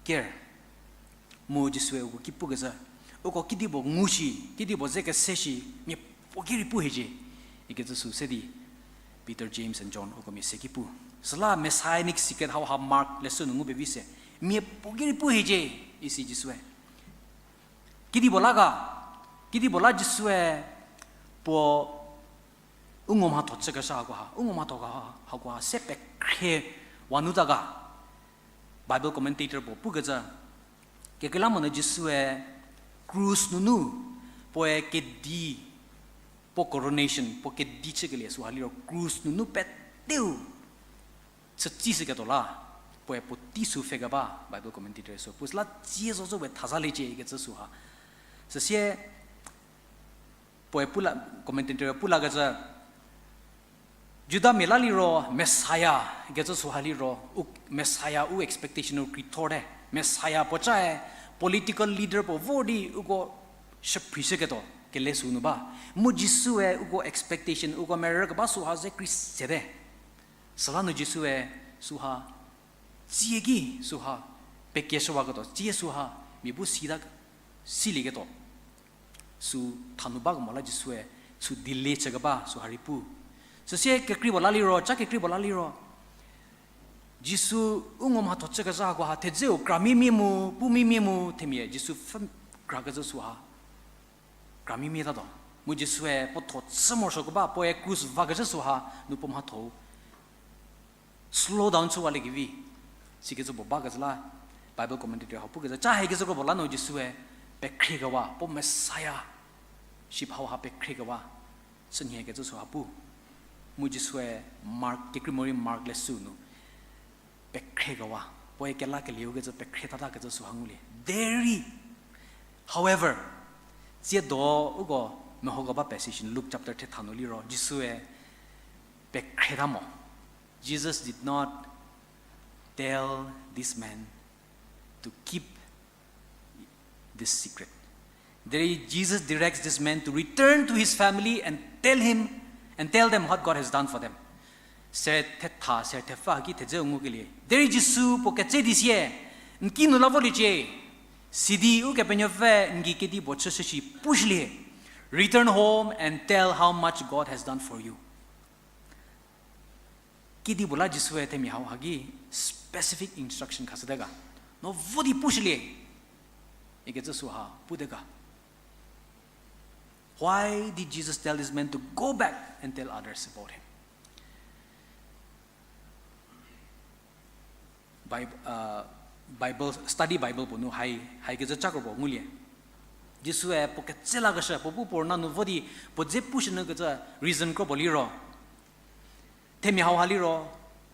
ker. Mu Jisue uko ki pukecü, uko kedipuo ngu shi, kedipuo ze kese shi, mia puo ki rei pu hiecie ikecü sü se di Peter, James and John uko mia se ki pu. Süla messianic secret hauha Mark leshü nu ngu pevi se, mia puo ki rei pu hiecie isi Jisue. Kedipuo la ga, kedipuo la Jisue puo u ngumhatho chükeshü hakoha, u ngumhatho hakoha se pekhrie wa nu ta ga. Bible commentator puo pukecü, kekreilamonyü Jisue krus nunu puoe kedi, puo coronation, puo kedi chükelie süha liro krus nunu peteu chütsishüketuo la, puoe puotei sü pfhe keba Bible commentator sü pu süla tsie zo zo we thazaliecie ikecü süha. Süsie puoe pu la, commentator pu lakecü, Judamia la liro Messiah ikecü süha liro, u, Messiah u expectation-u krei thorte. Messiah puo cae political leader puo vor di uko shüphrishüketuo kele sü nu ba. Mu Jisue uko expectation, uko merü keba süha ze krei sete. Süla nu Jisue süha tsie ki süha pekieshüwaketuo, tsie süha mia bu sita, silieketuo sü thanu bakemo la Jisue sü delay chükeba süha rei pu. Süsie kekrei puo la liro, ca kekrei puo la liro, Jisu u ngumhatho chükezha hakoha thedzeu kramimia mu, pumimia mu themia Jisu pfhü krakecü süha kramimia tatuo. Mu Jisue puo tho chü morosuo keba, puoe krus vakecü süha nu puo mhatho slow down chüwaliekevi sikecü puo bakecü la, Bible commentator hau pukecü, ca hie kecü kro puo la nu Jisue pekhrekewa, puo Messiah ship hauha pekhrekewa chünhiekecü süha pu. Mu Jisue Mark, kekrei morei Mark leshü nu pekhrekewa Puoe kelakelieu kecü pekhrietata kecü süha ngulie. Derei, however, tsiedo uko mehoko ba passage Luke chapter thetha nu liro, Jisue pekhrieta mo. Jesus did not tell this man to keep this secret. Derei Jesus directs this man to return to his family and tell him, and tell them what God has done for them. Ser thetha, ser thepfü haki thedze ngukelie. Derei Jisu puo ketse di sie, n ki nu la voliecie. Sidi Ukepenuopfü n gei kedipuo chüshü shi pushülie. Return home and tell how much God has done for you. Kedipuo la Jisue themia hau haki specific instruction khashüte ga. No vo di pushülie. Ikecü süha pute ga. Why did Jesus tell this man to go back and tell others about him? Bible, uh, Bible, study Bible puo nu hai, haikecü ca kro puo ngulie. Jisue puo ketse lakeshü, puo bu puo rüna nu vo di puo dze pushünyü kecü reason kro puo liro. Themia hau ha liro,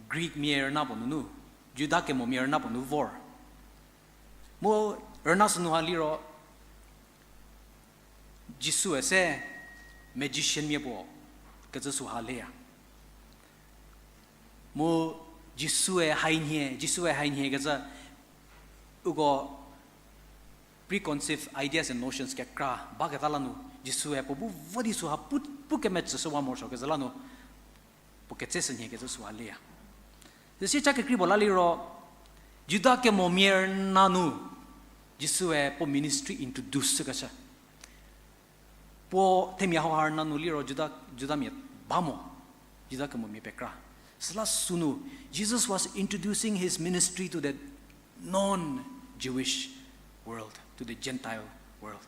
Greek mia rüna puo nunu, Juda kemomia rüna puo nu vor. Mu rüna sünu ha liro, Jisue se magician mia puo kecü süha leya. Mu Jisue hainhie, Jisue hainhie kecü uko preconceived ideas and notions kekra baketa lanu, Jisue puo bu vo di süha pu, pu kemetsüshüwa morosuo kecü lanu, puo ketse sünhie kecü süha leya. Süsie ca kekrei puo la liro, Juda kemomia rüna nu, Jisue puo ministry introduce chükeshü. Puo themia hau ha rüna nu liro Juda, Judamia ba mo, Juda kemomia pekra. Süla sünu, Jesus was introducing his ministry to the non-Jewish world, to the Gentile world.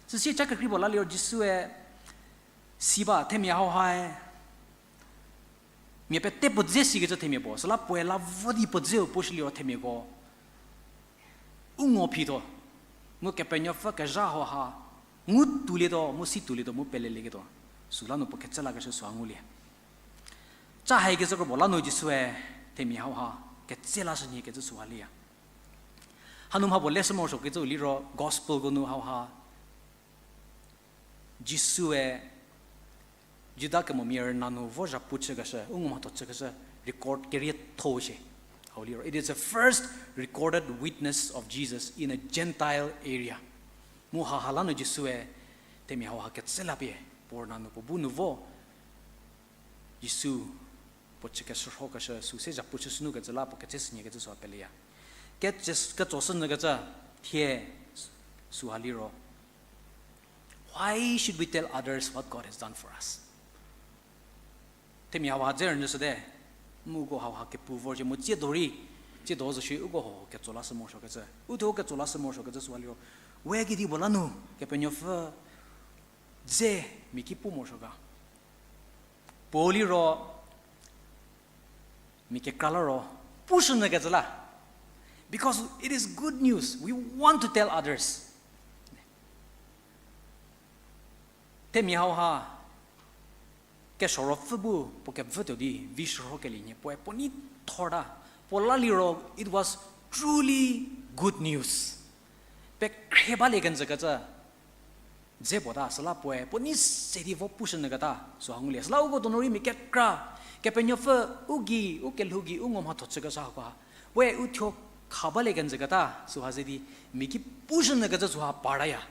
Süsie ca kekrei puo la liro Jisue si ba themia hau hae, mia pete puo dze sikecü themia puo, süla puoe la vo di puo dzeu pushü liro themiako u ngo phituo, mu Kepenuopfü kezha hau ha ngu tuolietuo, mu si tuolietuo, mu pelelieketuo. Süla nu puo ketse lakeshü süha ngulie. Ca haikecü kro puo la nu Jisue themia hau ha ketse lashünyie kecü süha leya. Hanu mha puo leshü morosuo kecü u liro gospelko nu hau ha Jisue Juda kemomia rüna nu vo zhapu chükeshü, u ngumhatho chükeshü record kerietho shie. Hau liro, it is the first recorded witness of Jesus in a Gentile area. Mu haha la nu Jisue themia hau ha ketse la pie, puo rüna nu puo bu nu vo Jisu puo chükeshürhokeshü sü se zhapu chüshünu kecü la puo ketse sünhie kecü süha peleya. Ketse, ketso shünyü kecü thie süha liro, why should we tell others what God has done for us? Themia hau ha dze rünyüshüte, mu uko hau ha kepu vor shie mu tsiedo rei, tsiedo zo shi uko ho ketso lashü morosuo kecü. U thuo ketso lashü morosuo kecü süha liro, we kedipuo la nu Kepenuopfü dze mia ki pu morosuo ga. Puo liro, mia kekra la ro, pushünyü kecü la. Because it is good news, we want to tell others. Themia hau ha, kesuo ruopfü bu puo kevütuo di vi shürhokelie nhie puoe puo nei thorta. Puo la liro, it was truly good news. Pekhrie balie kenjü kecü dze puo ta, süla puoe puo nei se di vo pushünyü keta süha ngulie. Süla uko donu rei mia kekra, Kepenuopfü u gei, u kelhou gei, u ngumhatho chükeshü hakoha, we u thuo kha balie kenjü keta süha ze di, mia ki pushünyü kecü süha partaya.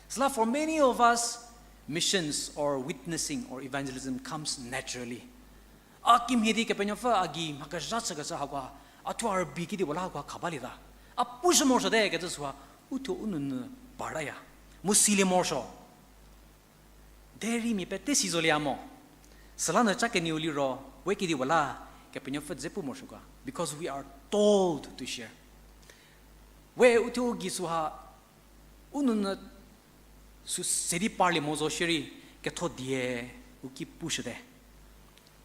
Süla for many of us, missions or witnessing or evangelism comes naturally. A kimhie di Kepenuopfü a gei mha kezha chükeshü hakoha, a thuo a rübei kedipuo la hakoha kha balieta. A pushü morosuote kecü süha, u thuo u nounyü partaya. Mu silie morosuo. Derei mia pete si zolie mo. Süla nu ca kenieu liro, we kedipuo la Kepenuopfü dze pu morosuo ga. Because we are told to share. We u thuo u gei süha, u nounyü sü se di parlie mo zo shierei, ketho die u ki pushüte.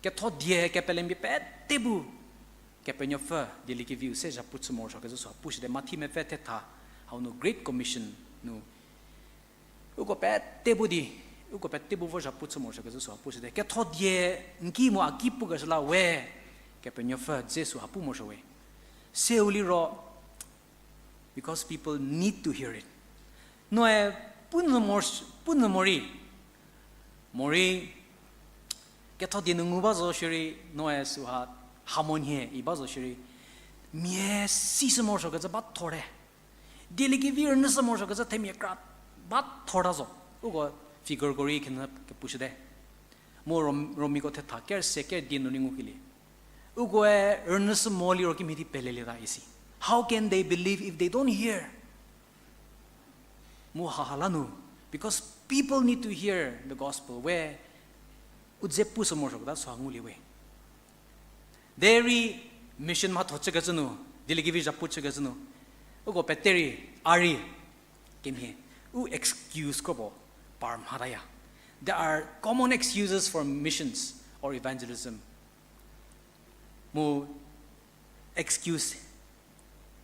Ketho die kepelemiapie pete bu Kepenuopfü dieliekeviu se zhapu chü morosuo kecü süha pushüte. Mathi mepfü thetha, hau nu Great Commission nu uko pete bu di, uko pete bu vo zhapu chü morosuo kecü süha pushüte. Ketho die n ki mu a ki pukeshü la we Kepenuopfü dze süha pu morosuo we. Seu liro, because people need to hear it. Noe pu nyü mo, pu nyü morei, morei ketho die nu ngu ba zo shierei, noe süha ha mo nhie i ba zo shierei, mia si sü morosuokecü ba thorte. Dieliekevi rünyüshü morosuokecü themia kra ba thorta zo. Uko figureko rei khinhie kepushüte. Mu Rom-, Romiko thetha ker se ker die nu rei ngukelie, ukoe rünyüshü mo liro kimhie di pelelieta isi. How can they believe if they don't hear? Mu haha la nu, because people need to hear the gospel, we u dze pu sü morosuoketa süha ngulie we. Derei mission mhatho chükecü nu, Dieliekevi zhapu chükecü nu, uko pete rei, a rei, kemhie, u excuse kropuo par mhataya. There are common excuses for missions or evangelism. Mu excuse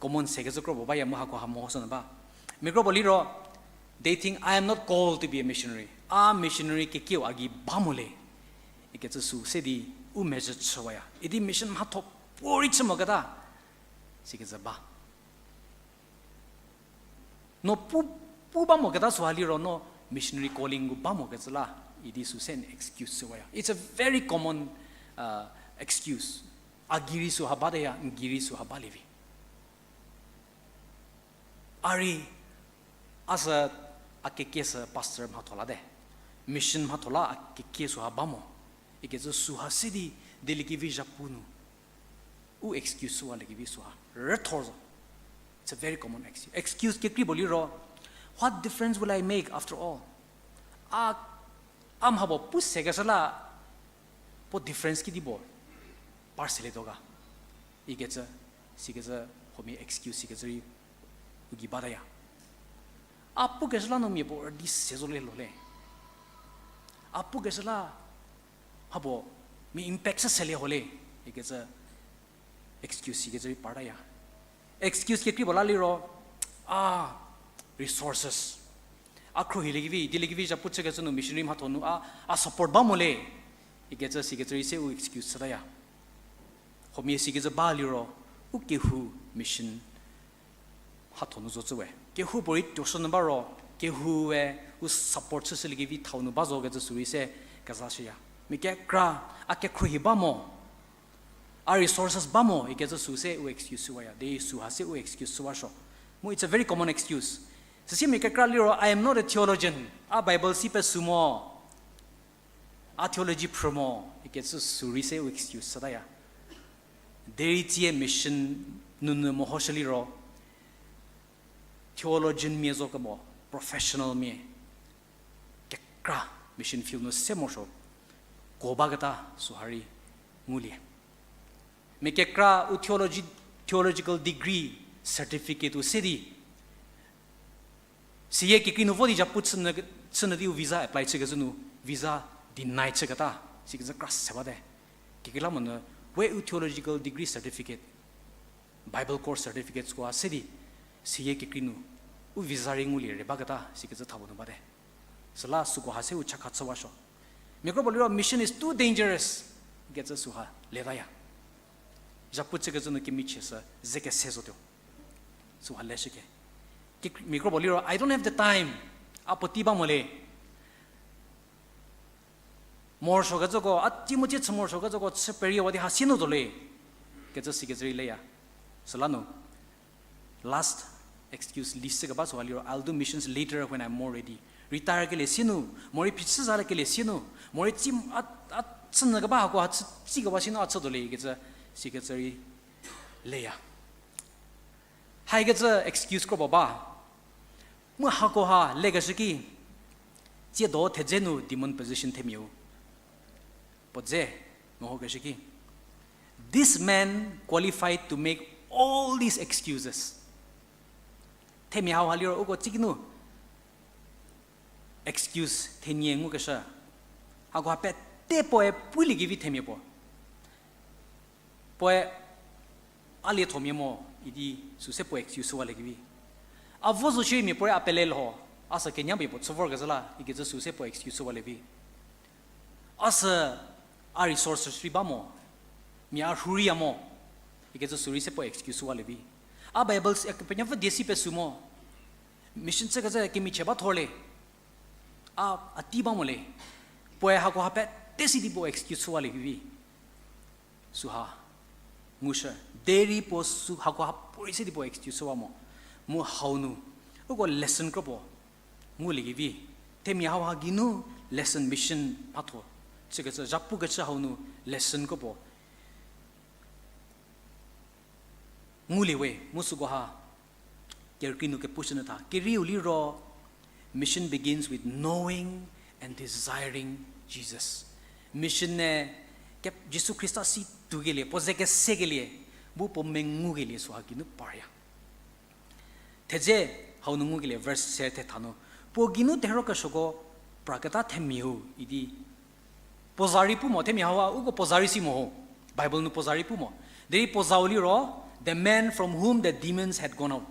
common sekecü kropuo baya mu hakoha mehoshünyü ba. Mia kropuo liro, they think I am not called to be a missionary. A missionary kekieu a gei ba mo le ikecü sü se di u mezhü chüwaya. Idi mission mhatho puorei chü moketa sikecü ba. No pu, pu ba moketa süha liro no missionary calling gu ba mokecü la, idi sü se n excuse chüwaya. It's a very common, uh, excuse. A gei rei süha bateya, n gei rei süha balie vi. A rei, a sü, a kekie sü pastor mhatho la te. Mission mhatho la a kekie süha ba mo ikecü süha se di Dieliekevi zhapu nu u excuse chüwaliekevi süha rüthor zo. It's a very common excuse. Excuse kekrei puo liro, what difference will I make after all? A, a mha puo pu sekeshü la puo difference kidi puo par selietuo ga ikecü, sikecü, huomia excuse sikecü rei u gei bataya. A pukeshü la nu mia puo rüdi se zo le lo le. A pukeshü la mha puo mia impact chü selie ho le ikecü excuse sikecü rei partaya. Excuse kekrei puo la liro, a, resources. A khruohiliekevi, Dieliekevi zhapu chükecü nu missionary mhatho nu a, a support ba mo le ikecü sikecü rei se u excuse chütaya. Huomia sikecü ba liro, u kehou mission mhatho nu zo cü we. Kehoupuorei tuoshünyü ba ro, kehoue u support chüshüliekevi thau nu ba zo kecü sü rei se kezashüya. Mia kekra, a kekhruohi ba mo, a resources ba mo ikecü sü se u excuse chüwaya. Derei süha se u excuse chüwasuo. Mu it's a very common excuse. Süsie mia kekra liro, I am not a theologian. A Bible si pesü mo, a theology phrü mo ikecü sü rei se u excuse chütaya. Derei tsie mission nunu mehoshü liro, theologian mia zo kemo, professional mia kekra mission field nu se morosuo ko baketa süha rei ngulie. Mia kekra u theology, theological degree certificate u se di siyie kekrei nu vo di zhapu chünyü, chünyü di u visa apply chükecü nu visa deny chüketa sikecü kra se bate. Kekreilamonyü, we u theological degree certificate, Bible course certificatesko se di siyie kekrei nu u visa rei ngulie rei baketa sikecü tha puo nu bate. Süla süko ha se u chakha chüwasuo. Mia kropuo liro mission is too dangerous ikecü süha letaya. Zhapu chükecü nu kemichie sü ze kese zotuo. Süha leshüke. Kekr-, mia kropuo liro, I don't have the time. A puotei ba mo le. Morosuokecüko, a tei mu tei chü morosuokecüko chü periewa di ha sie nu zo le kecü sikecü rei leya. Süla nu last excuse list shükeba süha liro, I'll do missions later when I'm more ready. Retire kelie sie nu, morei phichü zaliekelie sie nu, morei tei a, a chünyü keba hako ha chü, tei keba sie nu a chü zo le kecü sikecü rei leya. Haikecü excuse kropuo ba. Mu hakoha lekeshü ki, tsiedo thedze nu demon possession themiau puo dze mehokeshü ki, this man qualified to make all these excuses. Themia hauha liro uko tsiki nu excuse thenie ngukeshü. Hakoha pete puoe puliekevi themia puo. Puoe a liethomia mo idi süse puo excuse chüwaliekevi. A vo zo shie mia puorei a pele lho, a sü kenyamia puo chü vorkezhü la ikecü süse puo excuse chüwalievi. A sü a resources rei ba mo, mia a rhu reiya mo. Ikecü sürei se puo excuse walie vi. A Bible Kepenuopfü die si pesü mo. Mission chükecü kemichie ba thorle. A, a tei ba mo le. Puoe hakoha pete si di puo excuse walie vi. Süha ngushü. Derei puo sü hakoha puorei se di puo excuse wa mo. Mu hau nu uko lesson kropuo ngulie kevi. Themia hauha geinu lesson mission mhatho chükecü, zhapukecü hau nu lesson kropuo ngulie we, mu sükoha kerükrie nu kepushünyü tha. Kerieu liro, mission begins with knowing and desiring Jesus. Mission-e ke-, Jisu Khrista si tuokelie, puo ze kesekelie, bu puo mengukelie süha geinu parya. Thedze hau nu ngukelie verse se thetha nu, puo geinu terhuokesuoko praketa themiau idi. Puo za rei pu mo, themia hauha uko puo za rei si mo ho. Bible nu puo za rei pu mo. Derei puo zau liro, the man from whom the demons had gone out.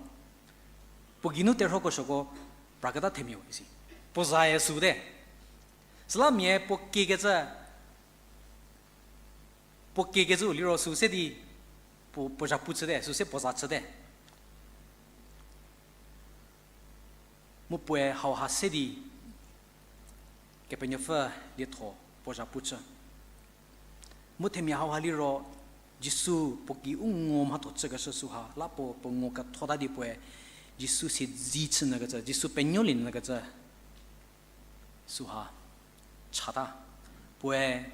Puo geinu terhuokesuoko praketa themiau isi. Puo zae süte. Süla mia puo kiekecü, puo kiekecü liro sü se di puo, puo zhapu chüte, sü se puo za chüte. Mu puoe hauha se di Kepenuopfü lietho puo zhapu chü. Mu themia hauha liro Jisu puo ki u ngo mhatho chükeshü süha la puo, puo ngo kethota di puoe Jisu siedze chünyükecü, Jisu penuolie nyükecü süha chata. Puoe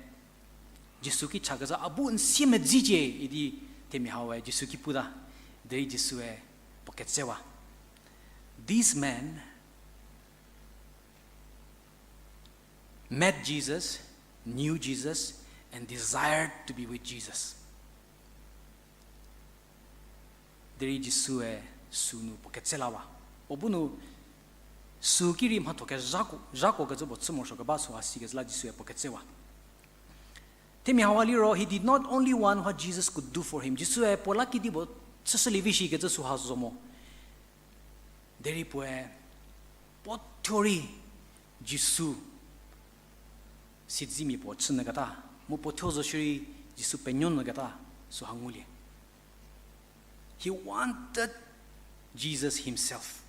Jisu ki chakecü, a bu n siemedzecie idi themia haue Jisu ki puta. Derei Jisue puo ketsewa. This man met Jesus, knew Jesus, and desired to be with Jesus. Derei Jisue sünu puo ketse lawa. Puo bu nu sü ki rei mhatho kezhako, zhakokecü puo chü morosuo keba süha sikecü la Jisue puo ketsewa. Themia hawa liro, he did not only want what Jesus could do for him. Jisue puo la kedipuo chüshülie vi shikecü süha zo mo. Derei puoe puo thuo rei Jisu siedzemia puo chünyüketa, mu puo thuo zo shierei Jisu penuonyüketa süha ngulie. He wanted Jesus himself.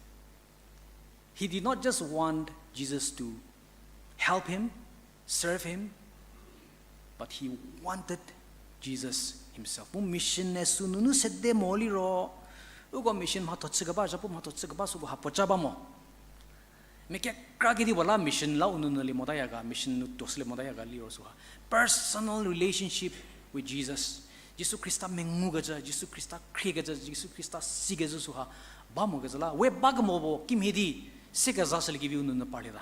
He did not just want Jesus to help him, serve him, but he wanted Jesus himself. Mu mission-e sünunu sede mo liro, uko mission mhatho chükeba, zhapu mhatho chükeba süko ha puoca ba mo. Mia kekra kedipuo la mission la u nounyülie motaya ga, mission nu tuoshülie motaya ga liro süha. Personal relationship with Jesus. Jisu Khrista mengukecü, Jisu Khrista khriekecü, Jisu Khrista sikecü süha ba mokecü la we bakemo puo kimhie di sekezashüliekevi u nounyü parlieta.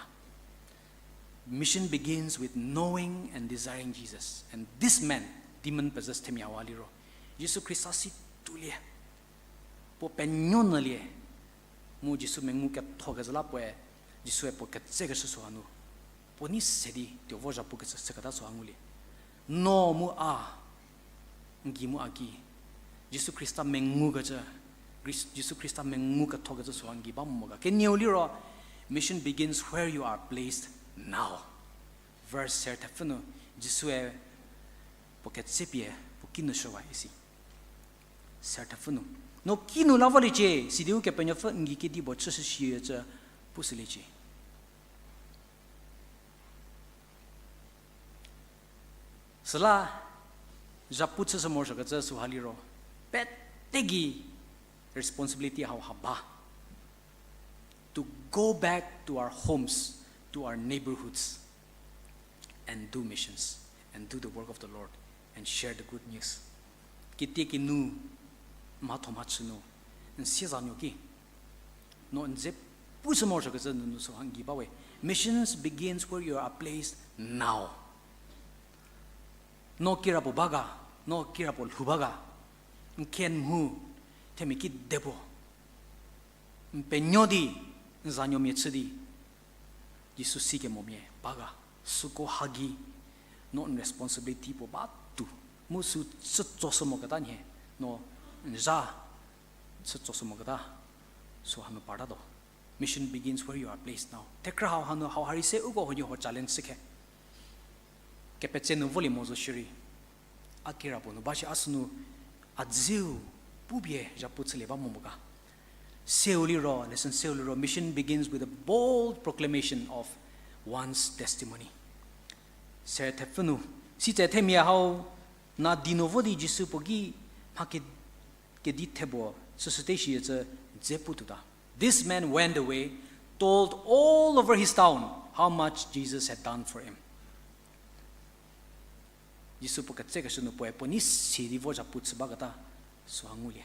Mission begins with knowing and desiring Jesus. And this man, demon possessed themia hawa liro, Jisu Khrista si tuolie, puo penuonyülie, mu Jisu mengu kethokecü la puoe, Jisue puo ketsekeshü süha nu puo nei se di tuo vo zhapukecü chüketa süha ngulie. No mu a, n gei mu a ki, Jisu Khrista mengukecü, Khrist-, Jisu Khrista mengu kethokecü süha n gei ba mo ga. Kenieu liro, mission begins where you are placed now. Verse ser thepfü nu, Jisue puo ketsepie puo kinu shüwa isi. Ser thepfü nu, no kinu la voliecie, sidi Ukepenuopfü n gei kedipuo chüshü shie cü pushüliecie. Süla, zhapu chüshü morosuokecü süha liro, pete gei responsibility hauha ba. To go back to our homes, to our neighborhoods, and do missions, and do the work of the Lord, and share the good news. Kitiekinu, mhatho mhachü nu, n siezanuo ki, no n ze pushü morosuokecü nunu süha n gei ba we. Missions begins where you are placed now. No kirapuo ba ga, no kirapuo lhou ba ga, n khe n mhu, themia kidepuo n penuo di, n zanuomia chü di, Jisu sikemomia ba ga, süko hagi, no n responsibility puo ba tuo, mu sü chütsoshü moketa nhie, no n zha chütsoshü moketa, süha nu partatuo. Mission begins where you are placed now. Thekra hau hanu hau ha rei se uko huoniehuo challenge shükhe. Kepetse nu volie mo zo shierei, a kirapuo nu ba shi a sünu, A dzeu pupie zhapu chülie ba mo mo ga. Seu liro, lesson seu liro, mission begins with a bold proclamation of one's testimony. Ser thepfü nu, sitse themia hau, na di nu vo di Jisu puo ki mha ke-, kedi thebo chüshüte shie cü dze pu tuota. This man went away, told all over his town how much Jesus had done for him. Jisu puo ketsekeshü nu puoe puo nei si di vo zhapu chü baketa süha ngulie.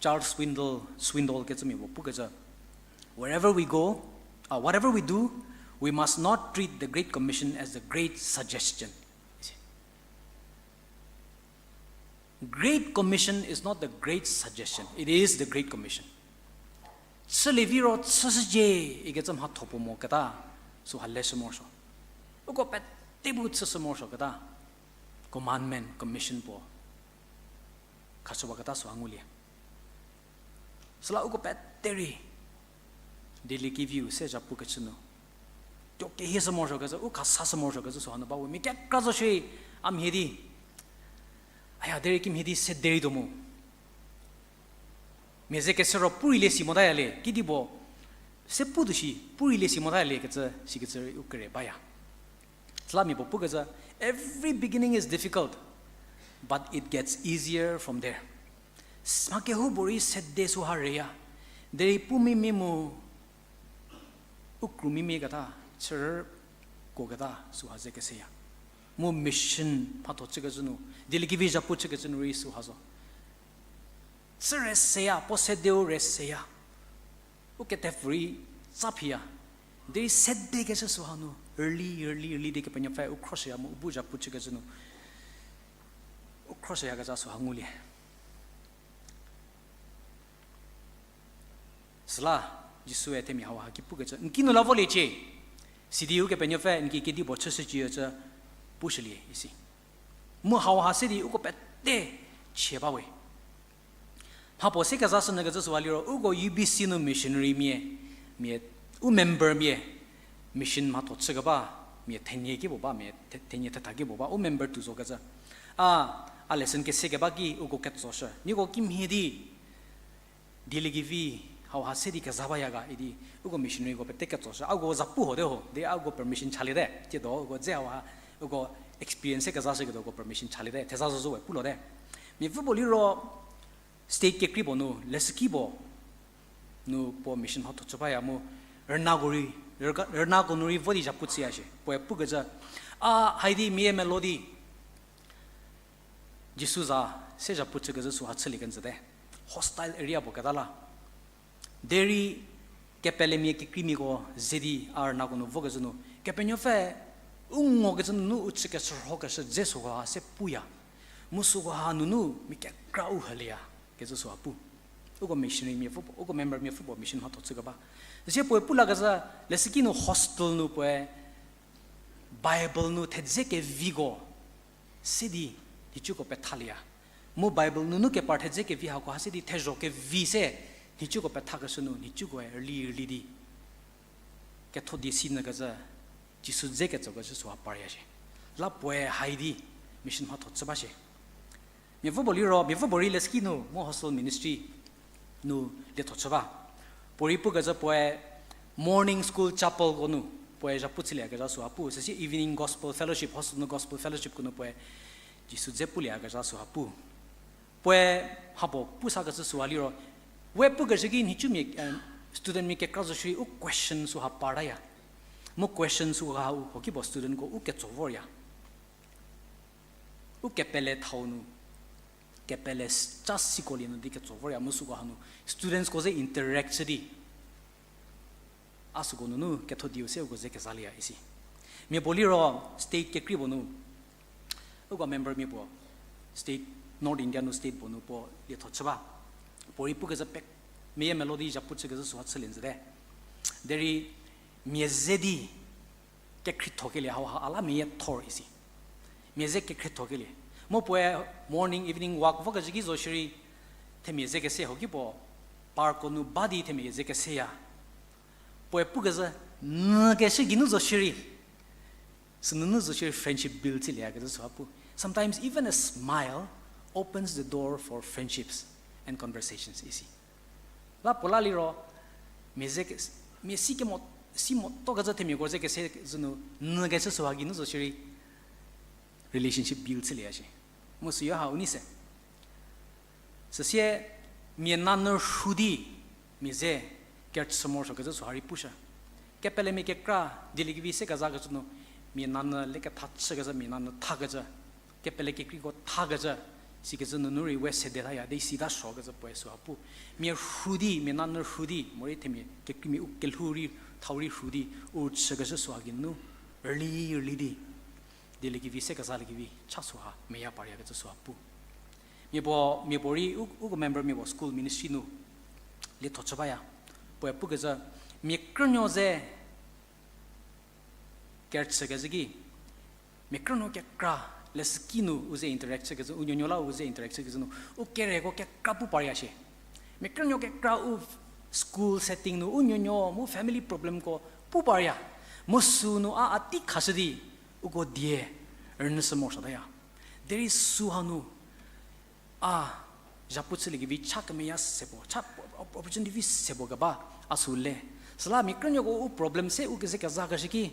Charles Swindoll, Swindoll kecümia puo pukecü, wherever we go, uh, whatever we do, we must not treat the Great Commission as the great suggestion. Great Commission is not the great suggestion. It is the Great Commission. Chülie viro chüshücie ikecü mhatho puo moketa, süha leshü morosuo. Uko pete bu chüshü morosuoketa, commandment, commission puo khashüwaketa süha ngulie. Süla uko pete rei dieliekeviu se zhapu kechü nu, tuo kehieshü morosuokecü, u khasashü morosuokecü süha nu ba we. Mia kekra zo shie, a mhie di, aya, derei kimhie di se derei tuo mu. Mia ze kese ro pu rei le si motaya le, kedipuo, se pu tuo shi, pu rei le si motaya le kecü, sikecü rei u kere baya. Süla mia puo pukecü, every beginning is difficult, but it gets easier from there. Mha kehoupuorei sede süha reya, derei pu mimia mu u kru mimia keta, chürü kuoketa süha ze keseya. Mu mission mhatho chükecü nu, dieliekevi zhapu chükecü nu rei süha zo. Chü rei seya, puo sedeu rei seya. U ketepfü rei tsa phiya. Derei sedekeshü süha nu, early, early, early di Kepenuopfü u khroshüya mu u bu zhapu chükecü nu, u khroshüyakezha süha ngulie. Süla, Jisue themia hauha ki pukecü, n kinu la voliecie. Sidi Ukepenuopfü n ki kedipuo chüshücie cü pushülie isi. Mu hauha se di uko pete chie ba we. Mhapuo se kezashünyükecü süha liro, uko U B C nu missionarymia, mia, u membermia, mission mhatho chükeba, mia thenie ki puo ba, mia the-, thenie thetha ki puo ba, u member tuo zokecü. A, a lesson kese keba ki uko ketsoshü. Nieko kimhie di, dieliekevi hauha se di keza baya ga idi, uko missionaryko pete ketsoshü. A uko zapu hote ho, di a uko permission chaliete. Tiedo uko dze hauha, uko experience se kezashüketuo uko permission chaliete. Theza zo zo we pulote. Mia pfü puo liro, state kekrei puo nu, leshüki puo nu puo mission mhatho chü baya mu, rünako rei, rüka-, rünako nu rei vo di zhapu chüya shie. Puoe pukecü, a, haidi mia melou di Jisu za se zhapu chükecü süha chülie kenjüte. Hostile area puo keta la. Derei kepelemia kekreimiako ze di a rünako nu vokecü nu, Kepenuopfü u ngokecü nunu u chükeshürhokeshü dze sükoha se puya. Mu sükoha nunu mia kekra u hülieya kecü süha pu. Uko missionarymia pfü puo, uko membermia pfü puo mission mhatho chükeba. Zie puoe pu lakecü, leshüki nu hostel nu puoe Bible nu thedze keviko se di nhicuko pethalieya. Mu Bible nunu kepar thedze kevi hako ha se di thezho kevi se nhicuko pethakeshü nu nhicukoe rüli rüli di ketho die sinyükecü, Jisu dze ketsokecü süha parya shie. La puoe haidi mission mhatho chü ba shie. Mia pfü puo liro, mia pfü puo rei leshüki nu mu hostel ministry nu lietho chü ba. Puorei pukecü puoe morning school chapelko nu puoe zhapu chülieyakezha süha pu, süsie evening gospel fellowship, hostel nu gospel fellowshipko nu puoe Jisu dze pulieyakezha süha pu. Puoe mhapuo pu sakecü süha liro, we pukeshü ki nhicumia, studentmia kekra zo shierei u question süha partaya. Mu question süha u hokipuo studentko u ketso vorya. U kepele thau nu, kepele s-, cha siko lie nu di ketso vorya mu süko hanu studentsko ze interact chü di a süko nunu ketho dieu se uko ze kezalieya isi. Mia puo liro state kekrei puo nu, uko membermia puo, state, North India nu state puo nu puo lietho chü ba. Puorei pukecü pek, meyie melou di zhapu chükezhü süha chülie nyüte. Derei mia ze di kekhriethokelie hauha a la meyie thor isi. Mia ze kekhriethokelie. Mu puoe morning, evening walk vokecü ki zo shierei, themia ze kese ho ki puo, parkko nu ba di themia ze keseya. Puoe pukecü, nyü keshü geinu zo shierei, Sünunu zo shierei friendship build chülieyakecü süha pu. Sometimes even a smile opens the door for friendships and conversations, isi. La puo la liro, mia ze ke-, mia si kemo, si motokecü themiako ze kese zünu, nükecü süha geinu zo shierei relationship build chülieya shie. Mu süyo ha u nei se. Süsie mia nanyü rhu di mia ze kerüchü morosuokecü süha rei pushü. Kepelemia kekra dieliekevi se kezakecü nu, mia nanyü le kethachükecü, mia nanyü thakecü, kepele kekreiko thakecü, sikecü nunu rei we sede taya di sita suokecü puoe süha pu. Mia rhu di, mia nanyü rhu di, morei themia kekreimia u kelhou rei, thau rei rhu di, u chükeshü süha geinu, rüli, rüli di dieliekevi se kezaliekevi cha süha meya pariakecü süha pu. Mia puo, mia puorei u, uko membermia puo school ministry nu lietho chü baya. Puoe pukecü, mia krünuo ze kerüchükecü ki, mia krünuo kekra leshüki nu u ze interact chükecü, u nuonuo la u ze interact chükecü nu, u kereko kekra pu paria shie. Mia krünuo kekra u school setting nu u nuonuo mu family problemko pu paria. Mu sünu a a tei khashü di uko die rünyüshü morosuotaya. Derei süha nu a zhapu chüliekevi cha kemeya se puo, cha opportunity vi se puo keba a sü le. Süla mia krünuoko u problem se u keze kezakeshü ki,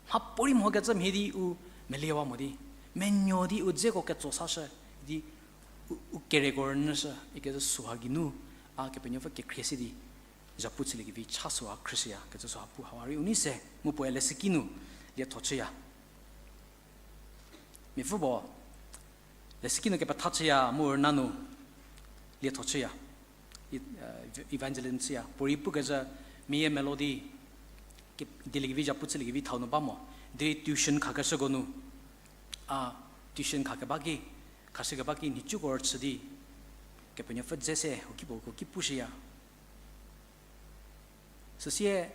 mhapuorei mhokecü mhie di u meliewa mo di, menuo di u dzeko ketso sashü di u, u kereko rünyüshü ikecü süha geinu a Kepenuopfü kekhrie se di zhapu chüliekevi cha süha khrüshüyakecü süha pu hau rei u nei se, mu puoe leshüki nu lietho chüya. Miapfü puo leshüki nu kepetha chüya mu rüna nu lietho chüya, evangelism chüya. Puorei pukecü, mia melodi, dieliekevi zhapu chüliekevi thau nu ba mo, derei tuition khakeshüko nu, a, tuition khakeba ki, khashükeba ki nhicuko rüchü di Kepenuopfü dze se huokipuo huoki pushüya. Süsie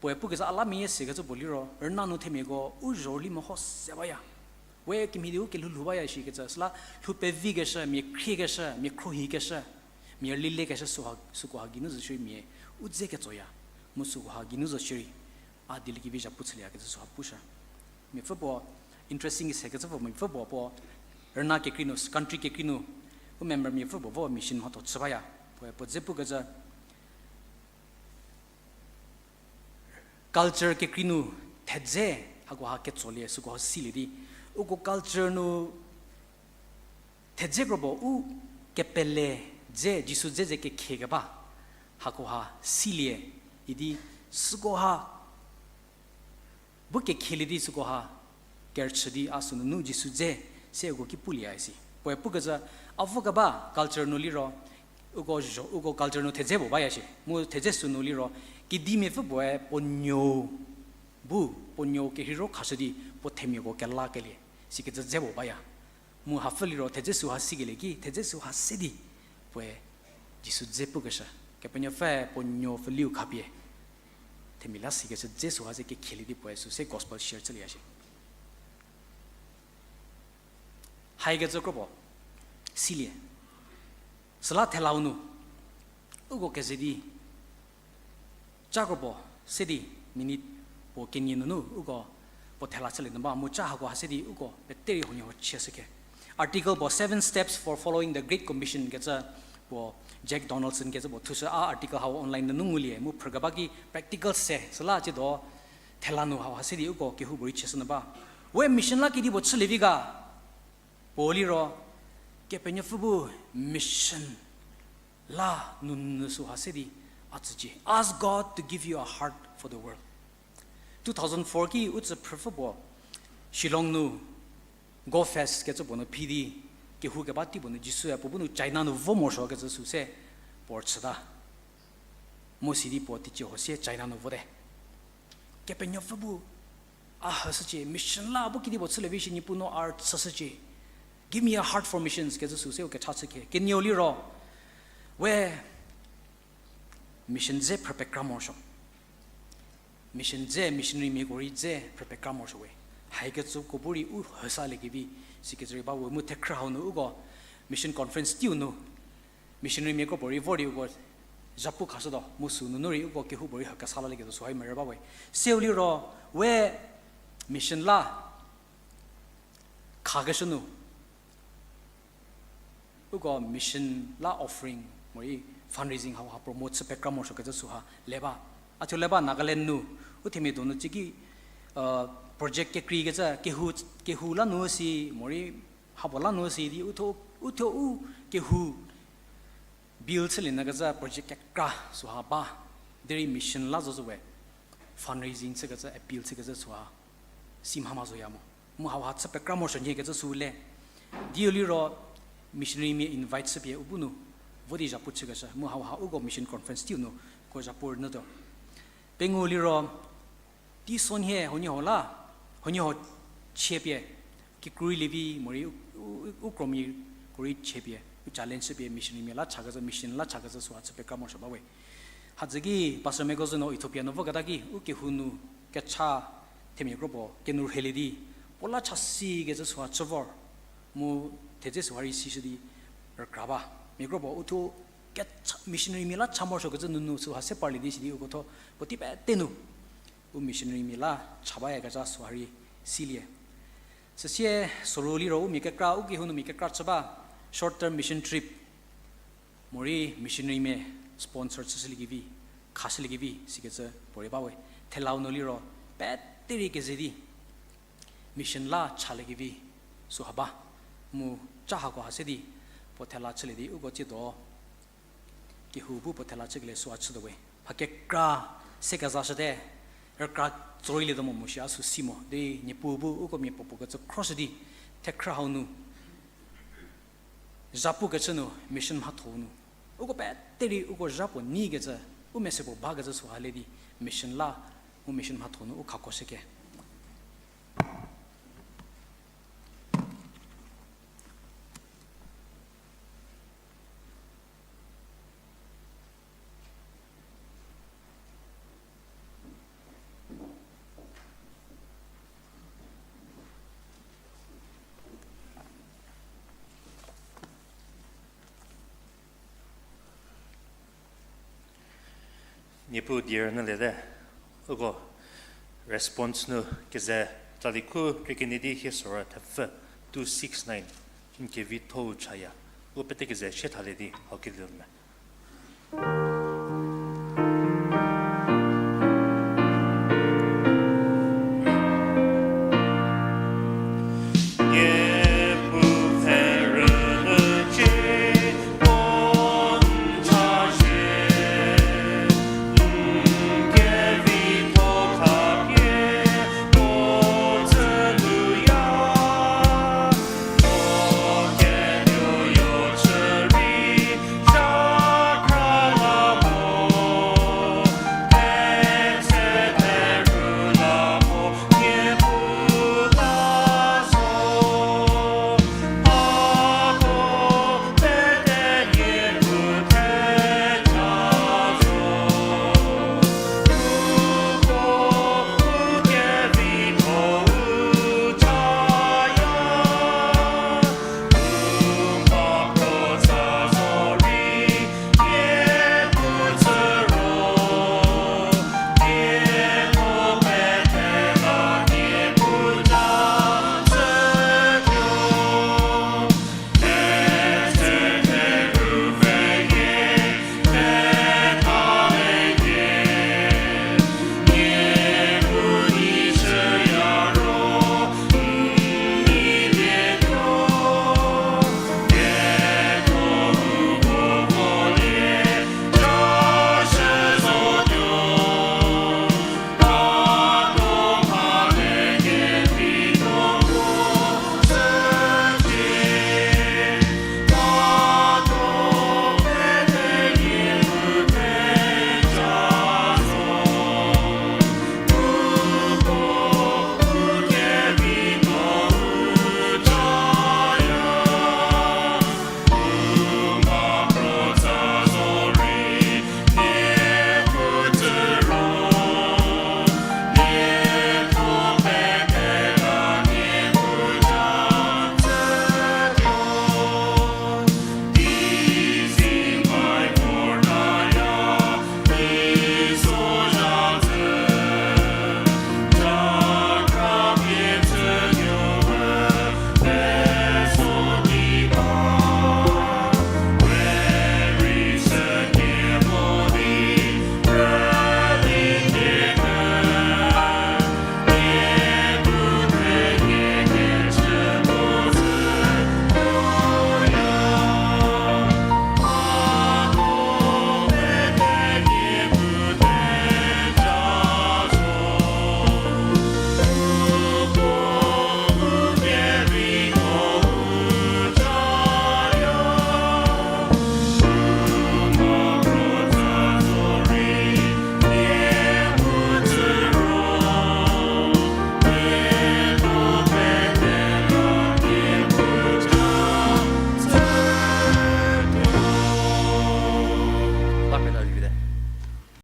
puoe pukecü a la mia sekecü puo liro, rüna nu themiako u zhorüli meho se baya. We kemhie di u kelhou lhou baya shikecü, süla lhou pevikeshü, mia khriekeshü, mia khruohikeshü, mia rüli lekeshü süha, süko ha geinu zo shierei mia u dze ketsoya. Mu süko ha geinu zo shierei a dieliekevi zhapu chülieyakecü süha pushü. Miapfü puo interesting sekecü puo, miapfü puo puo rüna kekrei nu, country kekrei nu, u membermiapfü puo vo mission mhatho chü baya. Puoe puo dze pukecü, culture kekrei nu thedze hakoha ketsolie, süko ha silie di, uko culture nu thedze kropuo u kepele dze, Jisu dze ze kekhie keba, hakoha silie idi süko ha bu kekhielie di süko ha kerüchü di a sünunu Jisu dze se uko ki pulie isi. Puoe pukecü, a vokeba culture nu liro, uko zho, uko culture nu thedze puo baya shie. Mu thedze sünu liro, kedimiapfü puoe puo nuou bu, puo nuou kerheiro khashü di puo themiako kelakelie, sikecü dze puo baya. Mu hapfü liro thedze süha sikelie ki, thedze süha se di puoe Jisu dze pukeshü. Kepenuopfü puo nuou pfüliu khapie themia la sikecü dze süha ze kekhielie di puoe sü se gospel share chülieya shie. Haikecü kropuo silie. Süla thelau nu uko keze di ca kropuo se di minute puo kenie nunu uko puo thela chülie nu ba mu ca hako ha se di uko pete rei huoniehuo chieshükhe. Article puo Seven Steps for Following the Great Commission kecü puo Jack Donaldson kecü puo thushü a article hau online nunu ngulie mu phrükeba ki practical se süla tsiedo thela nu hau ha se di uko kehoupuorei chieshü nu ba. We mission la kedipuo chülie vi ga? Puo liro, Kepenuopfü bu mission la nunu süha se di a tsücie. Ask God to give you a heart for the world. Two thousand four ki u tsü phrüpfü puo Shillong nu Go Fest kecü puo nu phi di, kehou keba tei puo nu Jisue puo bu nu China nu vo morosuo kecü sü se puo rüchüta. Mu sidi puo teicie huo sie China nu vote. Kepenuopfü bu a hüshücie, mission la bu kedipuo chülie vi shi Niepuu no a rüchüshücie. Give me a heart for missions kecü sü se u kecha chükhe. Kenieu liro, we mission dze phrüpekra morosuo. Mission dze, missionarymiako rei dze phrüpekra morosuo we. Haikecüko bu rei u hüsaliekevi, sikecü rei ba we mu thekhrü hau nu uko mission conference teiu nu missionarymiako puorei vor di uko zhapu khashütuo mu sünunu rei uko kehoupuorei hü kesa lalieketuo süha merü ba we. Seu liro, we mission la khakeshü nu, uko mission la offering morei fundraising hauha promote chü pekra morosuokecü süha le ba. A thuo le ba Nagaland nu, u themia donu ciki project kekreikecü, kehou, kehou la nu si, morei hapuo la nu si di, u thuo, u thuo u kehou build chülie nyükecü project kekra süha ba, derei mission la zo zo we fundraising chükecü, appeal chükecü süha si mha ma zoya mo. Mu hauha chü pekra morosuo nyie kecü sü le. Diu liro missionarymia invite chüpie u bu nu vo di zhapu chükeshü. Mu hauha uko mission conference teiu nu ko zhapu rünyütuo. Pengou liro, teisonhie huoniehuo la, huoniehuo chiepie, kikru rei lievi morei u, u, u kromia ko rei chiepie, u challenge chüpie missionarymia la chakecü, mission la chakecü süha chü pekra morosuo ba we. Hadzü ki Pastor Megozo no Ethiopia nu voketa ki, u kehou nu kecha themia kropuo kenu rhelie di, puo la cha sikecü süha chü vor, mu thedze süha rei sishü di rükra ba. Mia kropuo u thuo kecha, missionarymia la cha morosuokecü nunu süha se parlie di sidi uko thuo puotei pete nu u missionarymia la cha bayakezha süha rei silie. Süsie soru liro u mia kekra, u kehou nu mia kekra chü ba short term mission trip morei missionarymia sponsor chüshüliekevi, khashüliekevi sikecü puorei ba we. Thelau nu liro pete rei keze di mission la chaliekevi süha ba. Mu ca hako ha se di puo thela chülie di uko tsiedo kehou bu puo thela chükelie süha chütuo we. Mha kekra se kezashüte, rükra tsoreilietuo mo mo shi a sü si mo di, Niepuu bu uko mia puo puo kecü khroshü di, thekhrü hau nu zhapu kechü nu mission mhatho nu uko pete rei uko zha puo nyikecü, u mese puo bakecü süha le di mission la, mu mission mhatho nu u khako shüke. Niepuu die rünyüliete, uko response nu keze tsali khu krie kenie di hie sorü thepfü two six nine, n kevitho-u chaya, u pete keze sie thalie di hau kelieu me.